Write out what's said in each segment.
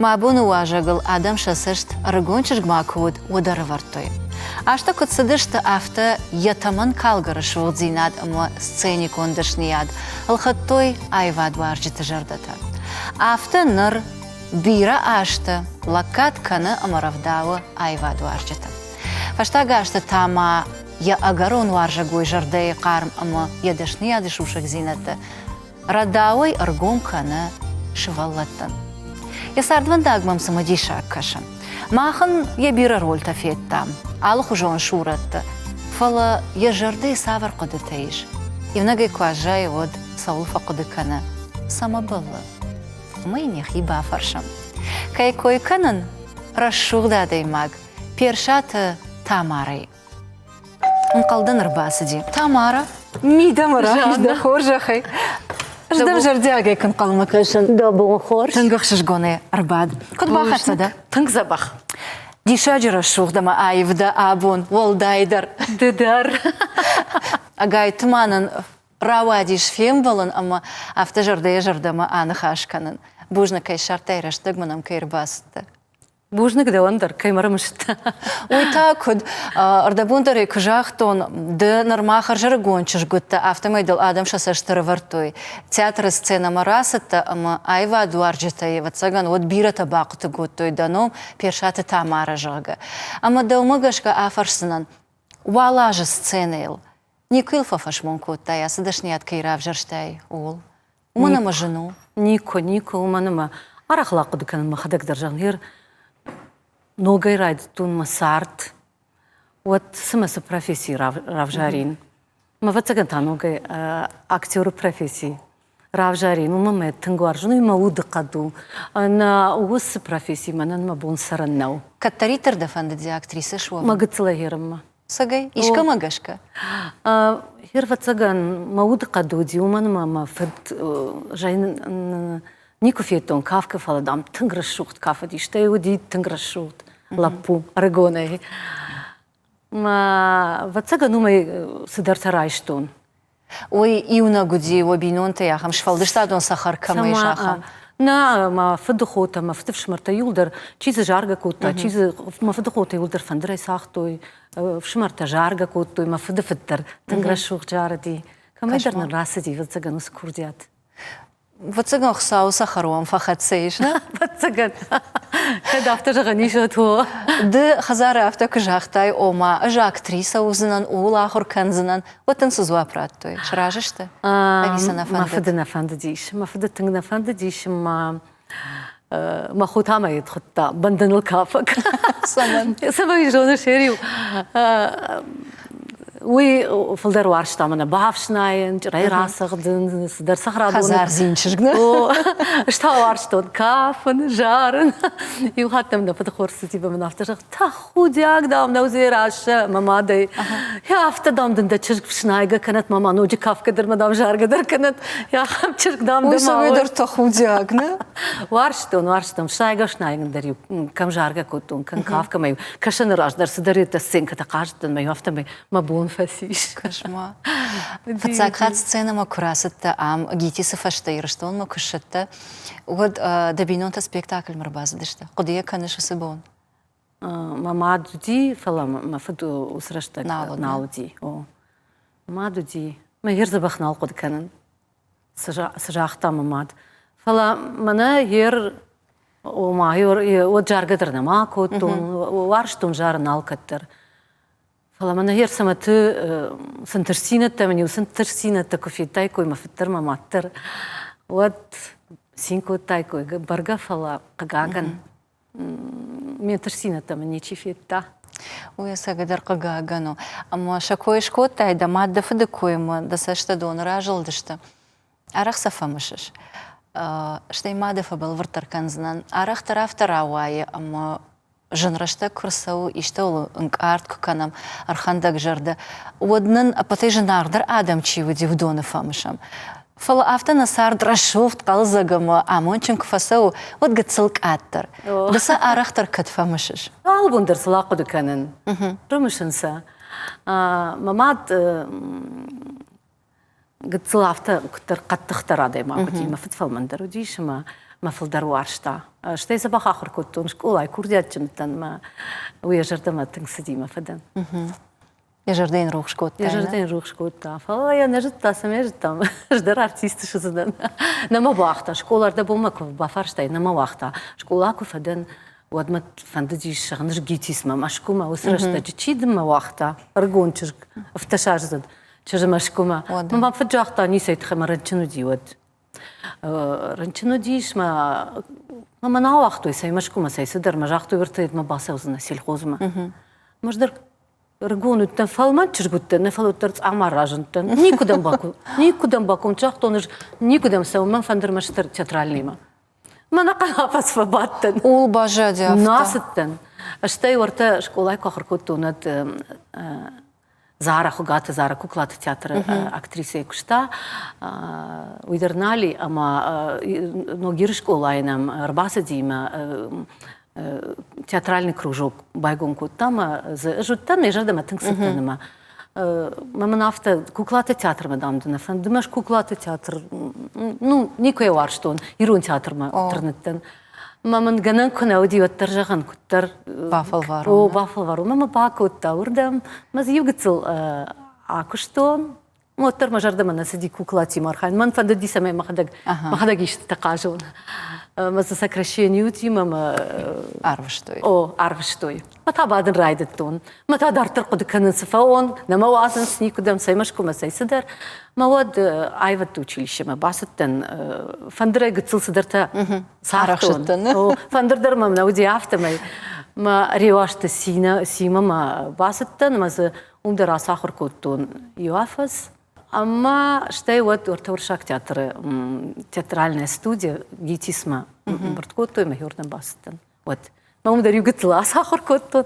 Мӕ абоны уазӕгыл адӕм сӕ цӕст ӕрыгон чызгмӕ куы уыд, уӕд ӕрӕвӕрдтой. Азтӕ куыд цыдысты, афтӕ йӕ тӕмӕнкалгӕ рӕсугъддзинад ӕмӕ сценикон дӕсныйад ӕлхӕдтой аивадуарзджыты зӕрдӕтӕ. Афтӕ ныр бирӕ азты лӕггад кӕны ӕмӕ рӕвдауы аивадуарзджыты. Фӕстаг азты та ма йӕ ӕгӕрон уарзӕгой зӕрдӕйы хъарм ӕмӕ йӕ дӕсныйады сусӕгдзинӕдтӕ рӕдауӕй ӕргом кӕны сывӕллӕттӕн. Йӕ цардвӕндаг мӕм цымыдисаг кӕсы. Мах ын йӕ бирӕ рольтӕ федтам, алыхуызон сурӕтты, фӕлӕ йӕ зӕрдӕйы цавӕр хъуыдытӕ ис? Иунӕгӕй куы аззайы, уӕд цӕуыл фӕхъуыды кӕны, цӕмӕ бӕллы? Уымӕй йын йӕхи бафӕрсӕм. Кӕй кой кӕнын, рӕсугъд адӕймаг Персаты Тамарӕйы. Ӕнхъӕлдӕн ӕрбацыди. Тамара, мидӕмӕ рахиз дӕ хорзӕхӕй. Ӕз дӕм зӕрдиагӕй куы нхъӕлмӕ кӕсын. Дӕ бон хорз. Тынг ӕхсызгонӕй ӕрбад. Куыд бахӕццӕ дӕ? Тынг дзӕбӕх. Диссаджы рӕсугъд ӕмӕ аив дӕ абон, уӕлдайдӕр. Ды дӕр. Ӕгайтма нын рауадис фембӕлын ӕмӕ афтӕ зӕрдӕйӕ-зӕрдӕмӕ аныхас кӕнын. Бузныг, кӕй ссардтай рӕстӕг мын ӕм кӕй ӕрбацыдтӕ. Бузныг дӕуӕн дӕр, кӕй мӕ рымысыдтӕ. Уый та куыд? Ӕрдӕбон дӕр ӕй куы загътон, ды нырма хӕрзӕрыгон чызг уыдтӕ, афтӕмӕй дыл адӕм сӕ цӕст ӕрӕвӕрдтой. Театры сценӕмӕ рацыдтӕ ӕмӕ аивадуарзджытӕй, ӕвӕццӕгӕн, уӕд бирӕтӕ бахъуыды кодтой дӕ ном Персаты Тамарӕ, зӕгъгӕ. Ӕмӕ дӕумӕ гӕсгӕ афӕрсдзынӕн, уал азы сценӕйыл никуы йыл фӕфӕсмон кодтай, ацы дӕсныйад кӕй равзӕрстай, ууыл? Уымӕн ӕмӕ зын у. Никуы, никуы, уымӕн ӕмӕ арӕх ахъуыды кӕнын мӕхӕдӕг дӕр, зӕгъын, гъер ногӕй райдыдтон мӕ цард, уӕд цымӕ цы професси равзарин? Мӕ ӕвӕццӕгӕн та ногӕй актеры професси равзарин, уымӕн мӕ тынг уарзын, уый мӕ удыхъӕд у. Нӕ уыцы професси мӕнӕн мӕ бон цӕрын нӕу. Кӕддӕриддӕр дӕ фӕндыди актрисӕ суӕвын? Мӕ гыццылӕй хӕрынмӕ. Цӕгӕй? Искӕмӕ гӕсгӕ? Ӕвӕццӕгӕн, мӕ удыхъӕд уыди, уымӕн ӕмӕ мӕ фыд никуы федтон кафгӕ, фӕлӕ, дам, тынг рӕсугъд кафыди, стӕй уыди тынг рӕсугъд лӕппу ӕрыгонӕй. Мӕ, ӕвӕццӕгӕн, уымӕй цыдӕртӕ райстон. Уый иунӕг уыди уӕ бинонтӕй ахӕм сфӕлдыстадон цӕхӕр кӕмӕй ис, ахӕм? Нӕ, мӕ фыдыхотӕ, мӕ фыдыфсымӕртӕ иуылдӕр, чи дзы заргӕ кодта, чи дзы мӕ фыдыхотӕ иуылдӕр фӕндырӕй цагътой, фсымӕртӕ заргӕ кодтой, мӕ фыдыфыд дӕр тынг рӕсугъд зарыди. Кӕмӕйдӕр нын рацыди, ӕвӕццӕгӕн, уыцы курдиат. Ӕвӕццӕгӕн, Хуыцауы цӕхӕр уӕм фӕхӕццӕ ис, нӕ? Ӕвӕццӕгӕн. Кӕд афтӕ зӕгъӕн ис, уӕд о. Ды хӕдзары афтӕ куы загътай, ома ӕз актрисӕ уыдзынӕн, ууыл ахуыр кӕндзынӕн, уӕд дын цы дзуапп радтой? Сразы сты? Ӕви сӕ нӕ фӕндыд? Мӕ фыды нӕ фӕндыдис. Мӕ фыды тынг нӕ фӕндыдис, ӕмӕ мӕ хо та мӕ хуыдта бӕндӕныл кафӕг. Цӕмӕн? Цӕмӕй зоныс, Эриу? Уый фылдӕр уарзта мӕнӕ бафснайын, чъырӕй рацӕгъдын, цыдӕр цӕхӕрадоны. Хӕдзардзин чызг нӕ? О, ӕз та уарзтон кафын, зарын. Иу хатт нӕм нӕ фыды хорз цыди, мын афтӕ зӕгъ, тӕхудиаг, дам, нӕу Дзерассӕ мӕ мадӕй. Афтӕ, дам, дын дӕ чызг фснайгӕ кӕнӕт, мама ноджы кафгӕ дӕр мӕ, дам, заргӕ дӕр кӕнӕт. Ахӕм чызг, дам, дӕ ма Уый дӕр тӕхудиаг, нӕ? Уарзтон, уарзтон. Фснайгӕ фснайын дӕр-иу кӕм заргӕ кодтон, кӕм кафгӕ мӕ кӕсӕны раз дӕр цыдӕриддӕр сценкӕтӕ хъазыдтӕн мӕ афтӕмӕй мӕ бон фӕцис. Кӕс-ма. Фыццаг хатт сценӕмӕ куы рацыдтӕ ам, ГИТИС-ы фӕстӕ Ирыстонмӕ куы ссыдтӕ, уӕд дӕ бинонтӕ спектакльмӕ ӕрбацыдысты. Хъуыдыйӕ кӕныс уыцы бон? Мӕ мад уыди, фӕлӕ мӕ фыд уыцы рӕстӕг нал уыди. О. Мад уыди. Мӕ йе рдзӕбӕх нал хъуыды кӕнын. Цы загъта мӕ мад. Фӕлӕ мӕнӕ йе ома уӕд заргӕ дӕр нӕма кодтон, уарзтон зарын алкӕддӕр. Фӕлӕ мӕнӕ йе рцӕмӕты цы нтыстдзинӕдтӕ мын-иу цы нтыстдзинӕдтӕ куы федтаиккой мӕ фыд дӕр, мӕ мад дӕр, уӕд цин кодтаиккой бӕргӕ, фӕлӕ хъыгагӕн ме нтыстдзинӕдтӕ мын ничи федта. Уый ӕцӕгдӕр хъыгагӕн у. Ӕмӕ сӕ кой скодтай, дӕ мад дӕ фыды коймӕ дӕ цӕстӕ доны разылдысты. Арӕх сӕ фӕмысыс. Стӕй ма дӕ фӕбӕлвырддӕр кӕндзынӕн. Арӕхдӕр афтӕ рауайы, ӕмӕ зын рӕстӕг куы рцӕуы, истӕуыл ӕнкъард куы кӕнӕм, ӕрхӕндӕг зӕрдӕ, уӕд нын ӕппӕтӕй зынаргъдӕр адӕм чи уыди, уыдоны фӕмысӕм. Фӕлӕ афтӕ нӕ цард рӕсугъд, хъӕлдзӕг ӕмӕ амондджын куы фӕцӕуы, уӕд гыццыл къаддӕр. Ды сӕ арӕхдӕр кӕд фӕмысыс? Алы бон дӕр сыл ахъуыды кӕнын, рымысын сӕ. Мӕ мад гыццыл афтӕ куыддӕр хъӕддыхдӕр адӕймаг уыди, мӕ фыд фӕлмӕндӕр уыдис ӕмӕ мӕ фылдӕр уарзта. Стӕй дзӕбӕх ахуыр кодтон скъолайы, курдиатджын уыдтӕн мӕ уый йӕ зӕрдӕмӕ тынг цыди мӕ фыдӕн. Йӕ зӕрдӕ йын рухс кодта. Йӕ зӕрдӕ йын рухс кодта. Фӕлӕ йӕ нӕ зыдта, цӕмӕй зыдта, ӕз дӕр артист суыдзынӕн. Нӕ мӕ уагъта. Скъола ӕрдӕбонмӕ куы бафарстай, нӕ мӕ уагъта. Скъола куы фӕдӕн, уӕд мӕ фӕндыдис зӕгъын ГИТИСмӕ, Мӕскуымӕ. Уыцы рӕстӕджы чи дын мӕ уагъта? Ӕрыгон чызг, ӕфтӕсаздзыд чызджы Мӕскуымӕ. Мӕ фыд загъта, ницӕй тыххӕй мӕ рынчын уыди уӕд. Рынчын уыдис, мӕ мӕ нӕ ауагътой, цӕй Мӕскуымӕ, цӕй цыдӕр. Мӕ загътой, уӕртӕ бацӕудзынӕ сельхозмӕ. Мӕ дӕр ӕрыгон уыдтӕн, фӕлмӕн чызг уыдтӕн, нӕ фӕлӕ уӕддӕр цъамар разындтӕн. Никуыдӕм баком, никуыдӕм баком, загътон ӕз, никуыдӕм цӕуын, мӕн фӕнды ӕрмӕстдӕр театральныймӕ. Мӕнӕ хъӕлӕфӕц фӕбадтӕн. Ууыл баззади афтӕ. Нацыдтӕн. Стӕй уӕртӕ скъолайы куы ахуыр кодтон, уӕд Зара, Хуыгаты Зара куклаты театры актрисӕйы куыста. Уый дӕр нали ӕмӕ Ногиры скъолайы нӕм ӕрбацыди мӕ театральный кружок байгом кодта ӕмӕ дзы ӕз уыдтӕн, мӕ зӕрдӕмӕ тынг цыдтӕн ӕмӕ мӕ мын афтӕ куклаты театрмӕ дам ды нӕ фӕнды мӕ куклаты театр ну никуы йӕ уарзтон ирон театрмӕ тырныдтӕн мӕ мын гӕнӕн куы нӕ уыди уӕддӕр зӕгъын куыддӕр бафӕлварон о бафӕлварон мӕ мӕ бакодта уырдӕм мӕ дзы иу гыццыл акуыстон Уӕддӕр мӕ зӕрдӕмӕ нӕ цыди куклатимӕ архайын. Мӕн фӕндыди, цӕмӕй мӕхӕдӕг, мӕхӕдӕг истытӕ хъазон. Мӕ дзы сокращениютимӕ мӕ арвыстой. О, арвыстой. Мӕ та бадын райдыдтон. Мӕ та дарддӕр хъуыды кӕнын, цы фӕуон, нӕ мӕ уадзынц никуыдӕм, цӕй Мӕскуымӕ, цӕй цыдӕр. Мӕ уӕд аивӕдты училищемӕ бацыдтӕн, фӕндырӕй гыццыл цыдӕртӕ цагътон. О, фӕндыр дӕр мӕм нӕ уыди, афтӕмӕй. Мӕ Реуазты Симӕ мӕ бацыдтӕн, мӕ дзы Уым дӕр ацахуыр кодтон иу афӕдз. Ӕмӕ стӕй уӕд уӕртӕ Уырыссаг театры театральная студия ГИТИСмӕ ӕмбырд кодтой, мӕ уырдӕм бацыдтӕн. Уӕд мӕ уым дӕр иу гыццыл ацахуыр кодтон.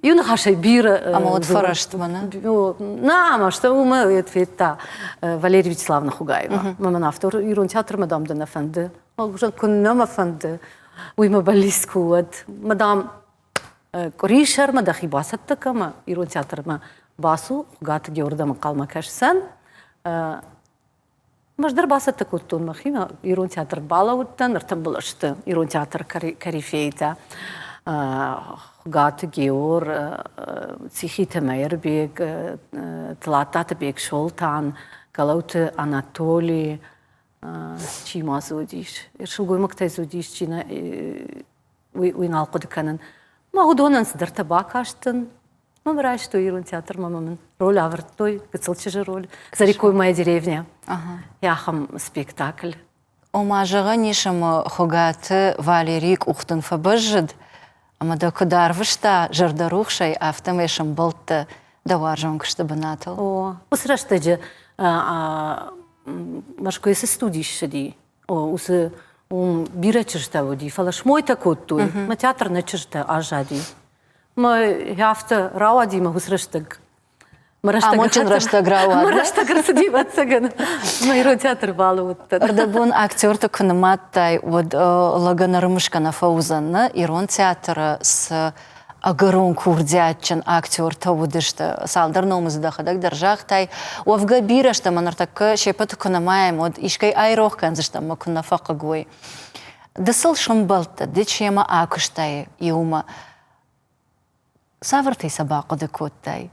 Иу ныхасӕй бирӕ... Ӕмӕ уӕд фӕрӕстмӕ, нӕ? Нӕ, ӕмӕ стӕй уымӕ федта Валерий Вячеславовна Хугаева. Мӕ мын афтӕ ирон театрмӕ, дам, дӕ нӕ фӕнды. Куыннӕ мӕ фӕнды, уый мӕ бӕллиц куы уӕд. Мадам, Къуырисӕрмӕ дӕхи бацӕттӕ кӕмӕ ирон театрмӕ бацу, Хуыгаты Геордӕм ӕнхъӕлмӕ кӕсдзӕн. Ӕз дӕр бацӕттӕ кодтон мӕхимӕ, ирон театр балӕууыдтӕн, ӕртымбыл сты ирон театры корифейтӕ. Хуыгаты Геор, Цихиты Мӕирбег, Тлаттаты Бексолтан, Гӕлӕуты Анатоли, чи ма дзы уыдис, сылгоймӕгтӕй дзы уыдис, чи нӕ уый, уый нал хъуыды кӕнын. Мӕ уыдонӕн цыдӕртӕ бакастӕн. Мӕм райстой ирон театрмӕ мӕ мын роль ӕвӕрдтой, гыццыл чызджы роль. За рекой моя деревня. Ахӕм спектакль. Ома, зӕгъӕн ис, ӕмӕ Хуыгаты Валерийы къух дын фӕбӕззыд, ӕмӕ дӕ куыд арвыста зӕрдӕрухсӕй, афтӕмӕй сӕмбӕлдтӕ дӕ уарзон куысты бынатыл. О, уыцы рӕстӕджы Мӕскуыйы цы студи ссыди, уыцы уым бирӕ чызджытӕ уыди, фӕлӕ смойтӕ кодтой, мӕ театр нӕ чызджытӕ аззади. Мӕ афтӕ рауади мӕ уыцы рӕстӕг. Мӕ рӕстӕг Амондджын рӕстӕг рауад. Мӕ рӕстӕг ӕрцыди, ӕвӕццӕгӕн. Мӕ ирон театр балӕууыдтӕн. Ӕрдӕбон актерты куы нымадтай, уӕд лӕгӕн ӕрымысгӕ нӕ фӕуыдзӕн, нӕ ирон театры цы ӕгӕрон курдиатджын актертӕ уыдысты. Цалдӕр номы дзы дӕхӕдӕг дӕр загътай. Уӕвгӕ бирӕ сты ӕмӕ ныртӕккӕ се ппӕты куы нымайӕм, уӕд искӕй айрох кӕндзыстӕм ӕмӕ куы нӕ фӕхъыг уой. Ды сыл сӕмбӕлдтӕ, ды чемӕ акуыстай иумӕ. Цавӕртӕй сӕ бахъуыды кодтай?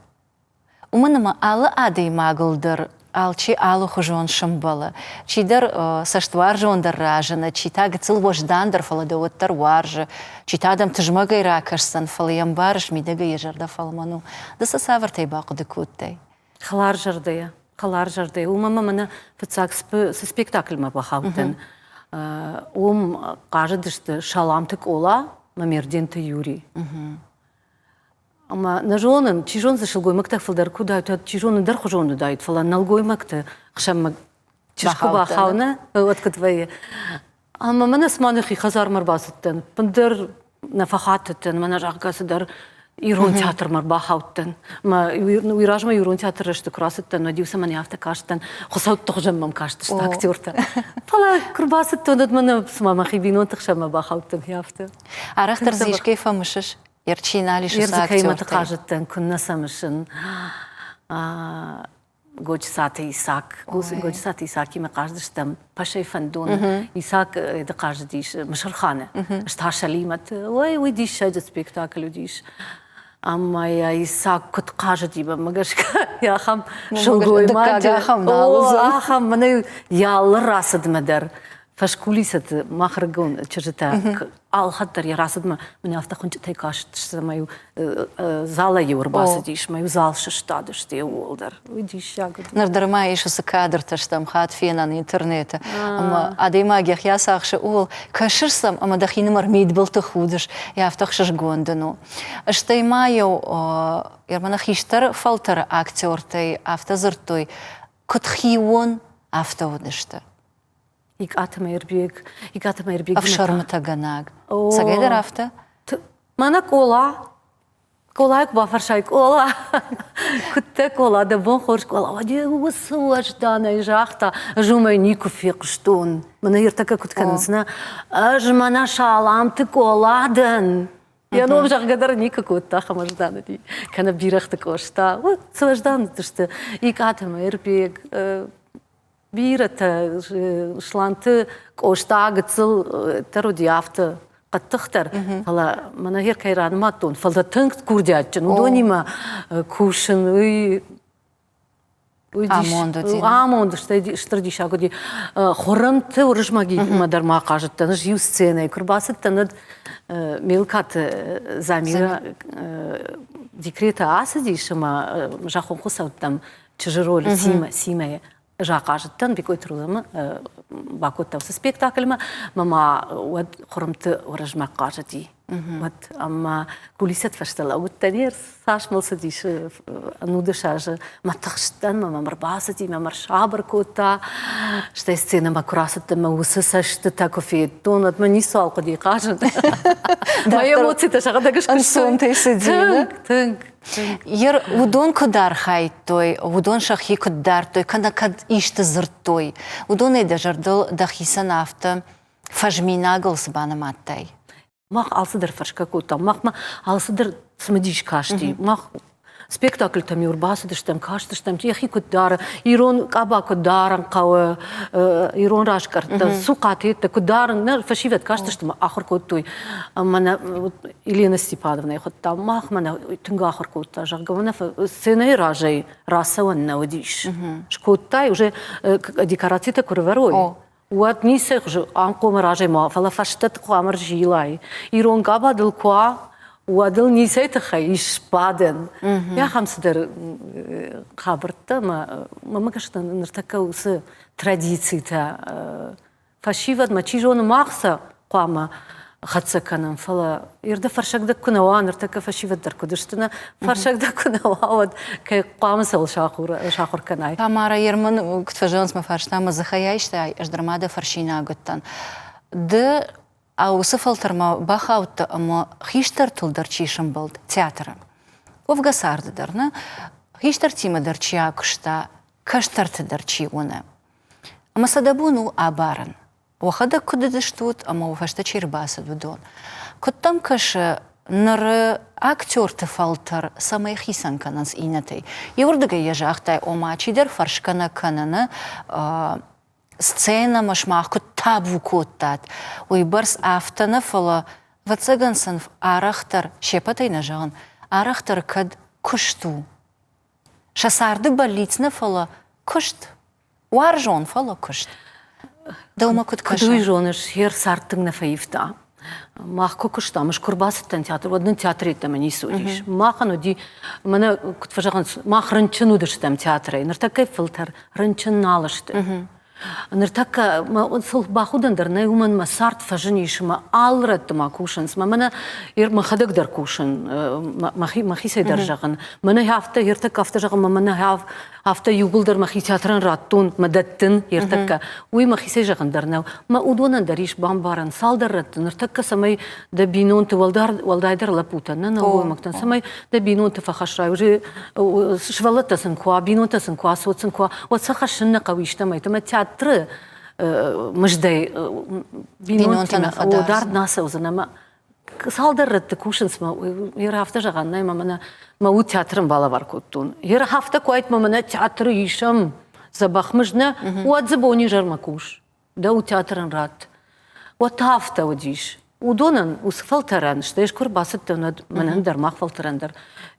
Уымӕн ӕмӕ алы адӕймагыл дӕр алчи алыхуызон сӕмбӕлы. Чидӕр цӕстуарзондӕр разыны, чи та гыццыл уӕздандӕр, фӕлӕ дӕ уӕддӕр уарзы, чи та дӕм тызмӕгӕй ракӕсдзӕн, фӕлӕ йӕ ӕмбарыс, мидӕгӕй йӕ зӕрдӕ фӕлмӕн у. Ды сӕ цавӕртӕй бахъуыды кодтай? Хӕларзӕрдӕйӕ, хӕларзӕрдӕйӕ. Уымӕн ӕмӕ мӕнӕ фыццаг цы спектакльмӕ бахаудтӕн, уым хъазыдысты Саламты Къола мӕ Мерденты Юрий. Ӕмӕ нӕ зонын, чи зоны, дзы сылгоймӕгтӕ фылдӕр куы уыдаид, уӕд чи зоны, ӕндӕрхуызон уыдаид, фӕлӕ нӕлгоймӕгты хсӕнмӕ чызг куы бахауы, нӕ, уӕд куыд вӕййы. Ӕмӕ мӕнӕ цыма нӕхи хӕдзармӕ ӕрбацыдтӕн, ӕппындӕр нӕ фӕхатыдтӕн, мӕнӕ зӕгъгӕ цыдӕр ирон театрмӕ ӕрбахаудтӕн. Мӕ уый размӕ ирон театры рӕзты куы рацыдтӕн, уӕд-иу цӕмӕн афтӕ кастӕн, хуыцӕутты хуызӕн мӕм кастысты актертӕ. Фӕлӕ куы рбацыдтӕн, уӕд мӕнӕ цыма мӕхи бинонты хсӕнмӕ бахаудтӕн, афтӕ. Арӕхдӕр дзы искӕй фӕмысыс? Чи нал ис уыцы актертӕй? Кӕимӕты хъазыдтӕн, куыннӕ сӕ мысын. Годжысаты Исак. Годжысаты Исакимӕ хъаздыстӕм Пашай фӕндоны. Исак ды хъазыдис Мысырханы. Ӕз та Сӕлимӕт. Ой, уый диссаджы спектакль уыдис. Ӕмӕ йӕ Исак куыд хъазыди, мӕнмӕ гӕсгӕ, ахӕм сылгоймаджы. Ахӕм мӕнӕ йӕ алы рацыдмӕ дӕр фӕскулисӕты махыргон чызджытӕ алхатт дӕр йӕ рацыдмӕ мын афтӕ хуынчъытӕй кастысты ӕмӕ-иу залӕй-иу ӕрбацыдис, мӕ-иу зал сыстадысты иууылдӕр. Уый диссаг уыд. Ныр дӕр ма ис уыцы кадртӕ стӕм хатт фенӕн интернеты. Ӕмӕ адӕймаг йӕхи ацахсы ууыл, кӕсыс сӕм ӕмӕ дӕхинымӕр мидбылты худыс, йӕ афтӕ хсызгон дын у. Стӕй ма-иу мӕнӕ хистӕр фӕлтӕры актертӕй афтӕ дзырдтой, куыд хион, афтӕ уыдысты. Икъаты Мӕирбег, Икъаты Мӕирбег. Ӕфсӕрмытӕгӕнӕг. Цӕгӕйдӕр афтӕ? Мӕнӕ Къола. Къолайы куы бафӕрсай, Къола, куыдтӕ Къола, дӕ бон хорз Къола. Уӕд уыцы уӕзданӕй загъта, ӕз уымӕй никуы фехъуыстон. Мӕнӕ ӕртӕккӕ куыд кӕнынц, нӕ? Ӕз мӕнӕ Саламты Къола дӕн. Йӕ ном зӕгъгӕ дӕр никуы кодта ахӕм уӕздан уыди. Кӕнӕ Бирӕгъты Къоста. Цы уӕздан уыдысты. Икъаты Мӕирбег, Бирӕтӕ Сланты Къоста гыццыл дӕр уыди афтӕ хъӕддыхдӕр, фӕлӕ мӕнӕ гъер кӕй ранымадтон, фӕлӕ тынг курдиатджын, уыдонимӕ кусын, уый Амонд уыди. Амонд, стӕй стыр диссаг уыди. Хуырымты Уырызмӕгимӕ дӕр ма хъазыдтӕн, ӕз иу сценӕйы куы рбацыдтӕн, уӕд Мелкаты Замирӕ декреты ацыдис ӕмӕ зӕххон хуыцӕуттӕм чызджы ролы Симӕ, Симӕйы ӕз ахъазыдтӕн Бекъойты Рузамы бакодта уыцы спектакльмӕ, мӕ ма уӕд Хуырымты Уырызмӕг хъазыди. Уӕд ӕмӕ кулисӕт фӕстӕ лӕууыдтӕн, ер цас мыл цыдис ӕнудӕс азы, мӕ тыхстӕн, мӕ мӕм ӕрбацыди, мӕ мӕ ӕрсабыр кодта. Стӕй сценӕмӕ куы рацыдтӕн, мӕ уыцы цӕстытӕ куы федтон, уӕд мӕ ницыуал хъуыди хъазын. Мӕ эмоцитӕ сӕхӕдӕг скуыстой. Ӕнцонтӕй цыди. Тынг, тынг. Ер уыдон куыд архайдтой, уыдон сӕхи куыд дардтой, кӕнӕ кӕд исты дзырдтой, уыдонӕй дӕ зӕрдыл дӕхицӕн афтӕ фӕзминагыл цы банымадтай? Мах алцыдӕр фӕрсгӕ кодтам, махмӕ алцыдӕр цымыдис касти. Мах спектакльтӕм-иу ӕрбацыдыстӕм, кастыстӕм, йӕхи куыд дары, ирон къаба куыд дарын хъӕуы, ирон разкъӕрттӕ, цухъатеттӕ куыд дарын. Нӕ фӕсивӕд кастысты ӕмӕ ахуыр кодтой. Ӕмӕ нӕ Елена Степановнӕйы хуыдта, мах мӕнӕ тынг ахуыр кодта, зӕгъгӕ, мӕнӕ сценӕйы разӕй рацӕуӕн нӕ уыдис. Скодтай, уже декорацитӕ куы рывӕрой, уӕд ницӕй хуызы ам хъуамӕ разӕй ма, фӕлӕ фӕстӕты хъуамӕ рзилай. Ирон къаба дыл куы уа, уӕд ыл ницӕй тыххӕй ис сбадӕн. Ахӕм цыдӕр хабӕрттӕ мӕ мӕ гӕсгӕ ныртӕккӕ уыцы традицитӕ фӕсивӕдмӕ, чи зоны, мах сӕ хъуамӕ хӕццӕ кӕнӕм, фӕлӕ ирдӕ фӕрсагдӕг куы нӕ уа, ныртӕккӕ фӕсивӕд дӕр куыд сты, нӕ фӕрсагдӕг куы нӕ уа, уӕд кӕй хъуамӕ цӕуыл сахуыр кӕнай. Тамара Ерман, куыд фӕзӕгъынц, мӕ фарста мӕ дзыхӕй айстай, ӕз дӕр ма дӕ фӕрсинаг уыдтӕн. Ды уыцы фӕлтӕрмӕ бахаудтӕ ӕмӕ хистӕртыл дӕр чи сӕмбӕлд театры, уӕвгӕ царды дӕр, нӕ хистӕртимӕ дӕр чи акуыста, кӕстӕрты дӕр чи уыны. Ӕмӕ сӕ дӕ бон у абарын, уӕхӕдӕг куыд уыдыстут ӕмӕ уӕ фӕстӕ чи рбацыд, уыдон. Куыд дӕм кӕсы, ныры актерты фӕлтӕр цӕмӕй хицӕн кӕнынц иннӕтӕй? Иуырдыгӕй йӕ загътай, ома чидӕр фӕрсгӕ нӕ кӕныны сценӕмӕ сымах куыд табу кодтат, уыйбӕрц афтӕ нӕ, фӕлӕ, ӕвӕццӕгӕн сын арӕхдӕр, се ппӕтӕй нӕ зӕгъын, арӕхдӕр кӕд куыст у, сӕ царды бӕллиц нӕ, фӕлӕ куыст. Уарзон, фӕлӕ куыст. Дӕумӕ куыд кӕсы? Куыд уый зоныс, йе рцард тынг нӕ фӕивта. Мах куы куыстам, ӕз куы рбацыдтӕн театр, уӕд нын театр йеддӕмӕ ницы уыдис. Махӕн уыди, мӕнӕ куыд фӕзӕгъынц, мах рынчын уыдыстӕм театрӕй. Ныртӕккӕ фылтӕр рынчын нал сты. Ныртӕккӕ мӕ сыл бахудӕн дӕр нӕй, уымӕн мӕ цард фӕзын ис ӕмӕ алы рӕтты ма кусынц. Мӕ мӕнӕ мӕхӕдӕг дӕр кусын, мӕхицӕй дӕр зӕгъын. Мӕнӕ афтӕ, ӕртӕккӕ афтӕ зӕгъын, мӕ мӕнӕ афтӕ иууылдӕр мӕхи театрӕн радтон, мӕ дӕттын ӕртӕккӕ. Уый мӕхицӕй зӕгъын дӕр нӕу. Мӕ уыдонӕн дӕр ис бамбарӕн цалдӕр рӕтты ныртӕккӕ, цӕмӕй дӕ бинонты, уӕлдайдӕр лӕппутӕн, нӕ нӕлгоймӕгтӕн, цӕмӕй дӕ бинонты фӕхӕссай, уже сывӕллӕттӕ сын куы уа, бинонтӕ сын куы уа, цот сын куы уа, уӕд сӕ хӕссын нӕ хъӕуы истӕмӕй. Ӕмӕ театры мыздӕй бинонтимӕ дард нӕ ацӕудзӕн ӕмӕ. Цалдӕр рӕтты кусынц мӕ йер афтӕ зӕгъӕн нӕй, мӕ мӕнӕ мӕ уд театрӕн балӕвар кодтон. Йер афтӕ куы уайд, мӕ мӕнӕ театры исӕм дзӕбӕх мызд нӕ, уӕд дзы бонизӕрмӕ кус. Дӕу театрӕн ратт. Уӕд та афтӕ уыдис. Уыдонӕн уыцы фӕлтӕрӕн, стӕй ӕз куы ӕрбацыдтӕн, уӕд мӕнӕн дӕр, мах фӕлтӕрӕн дӕр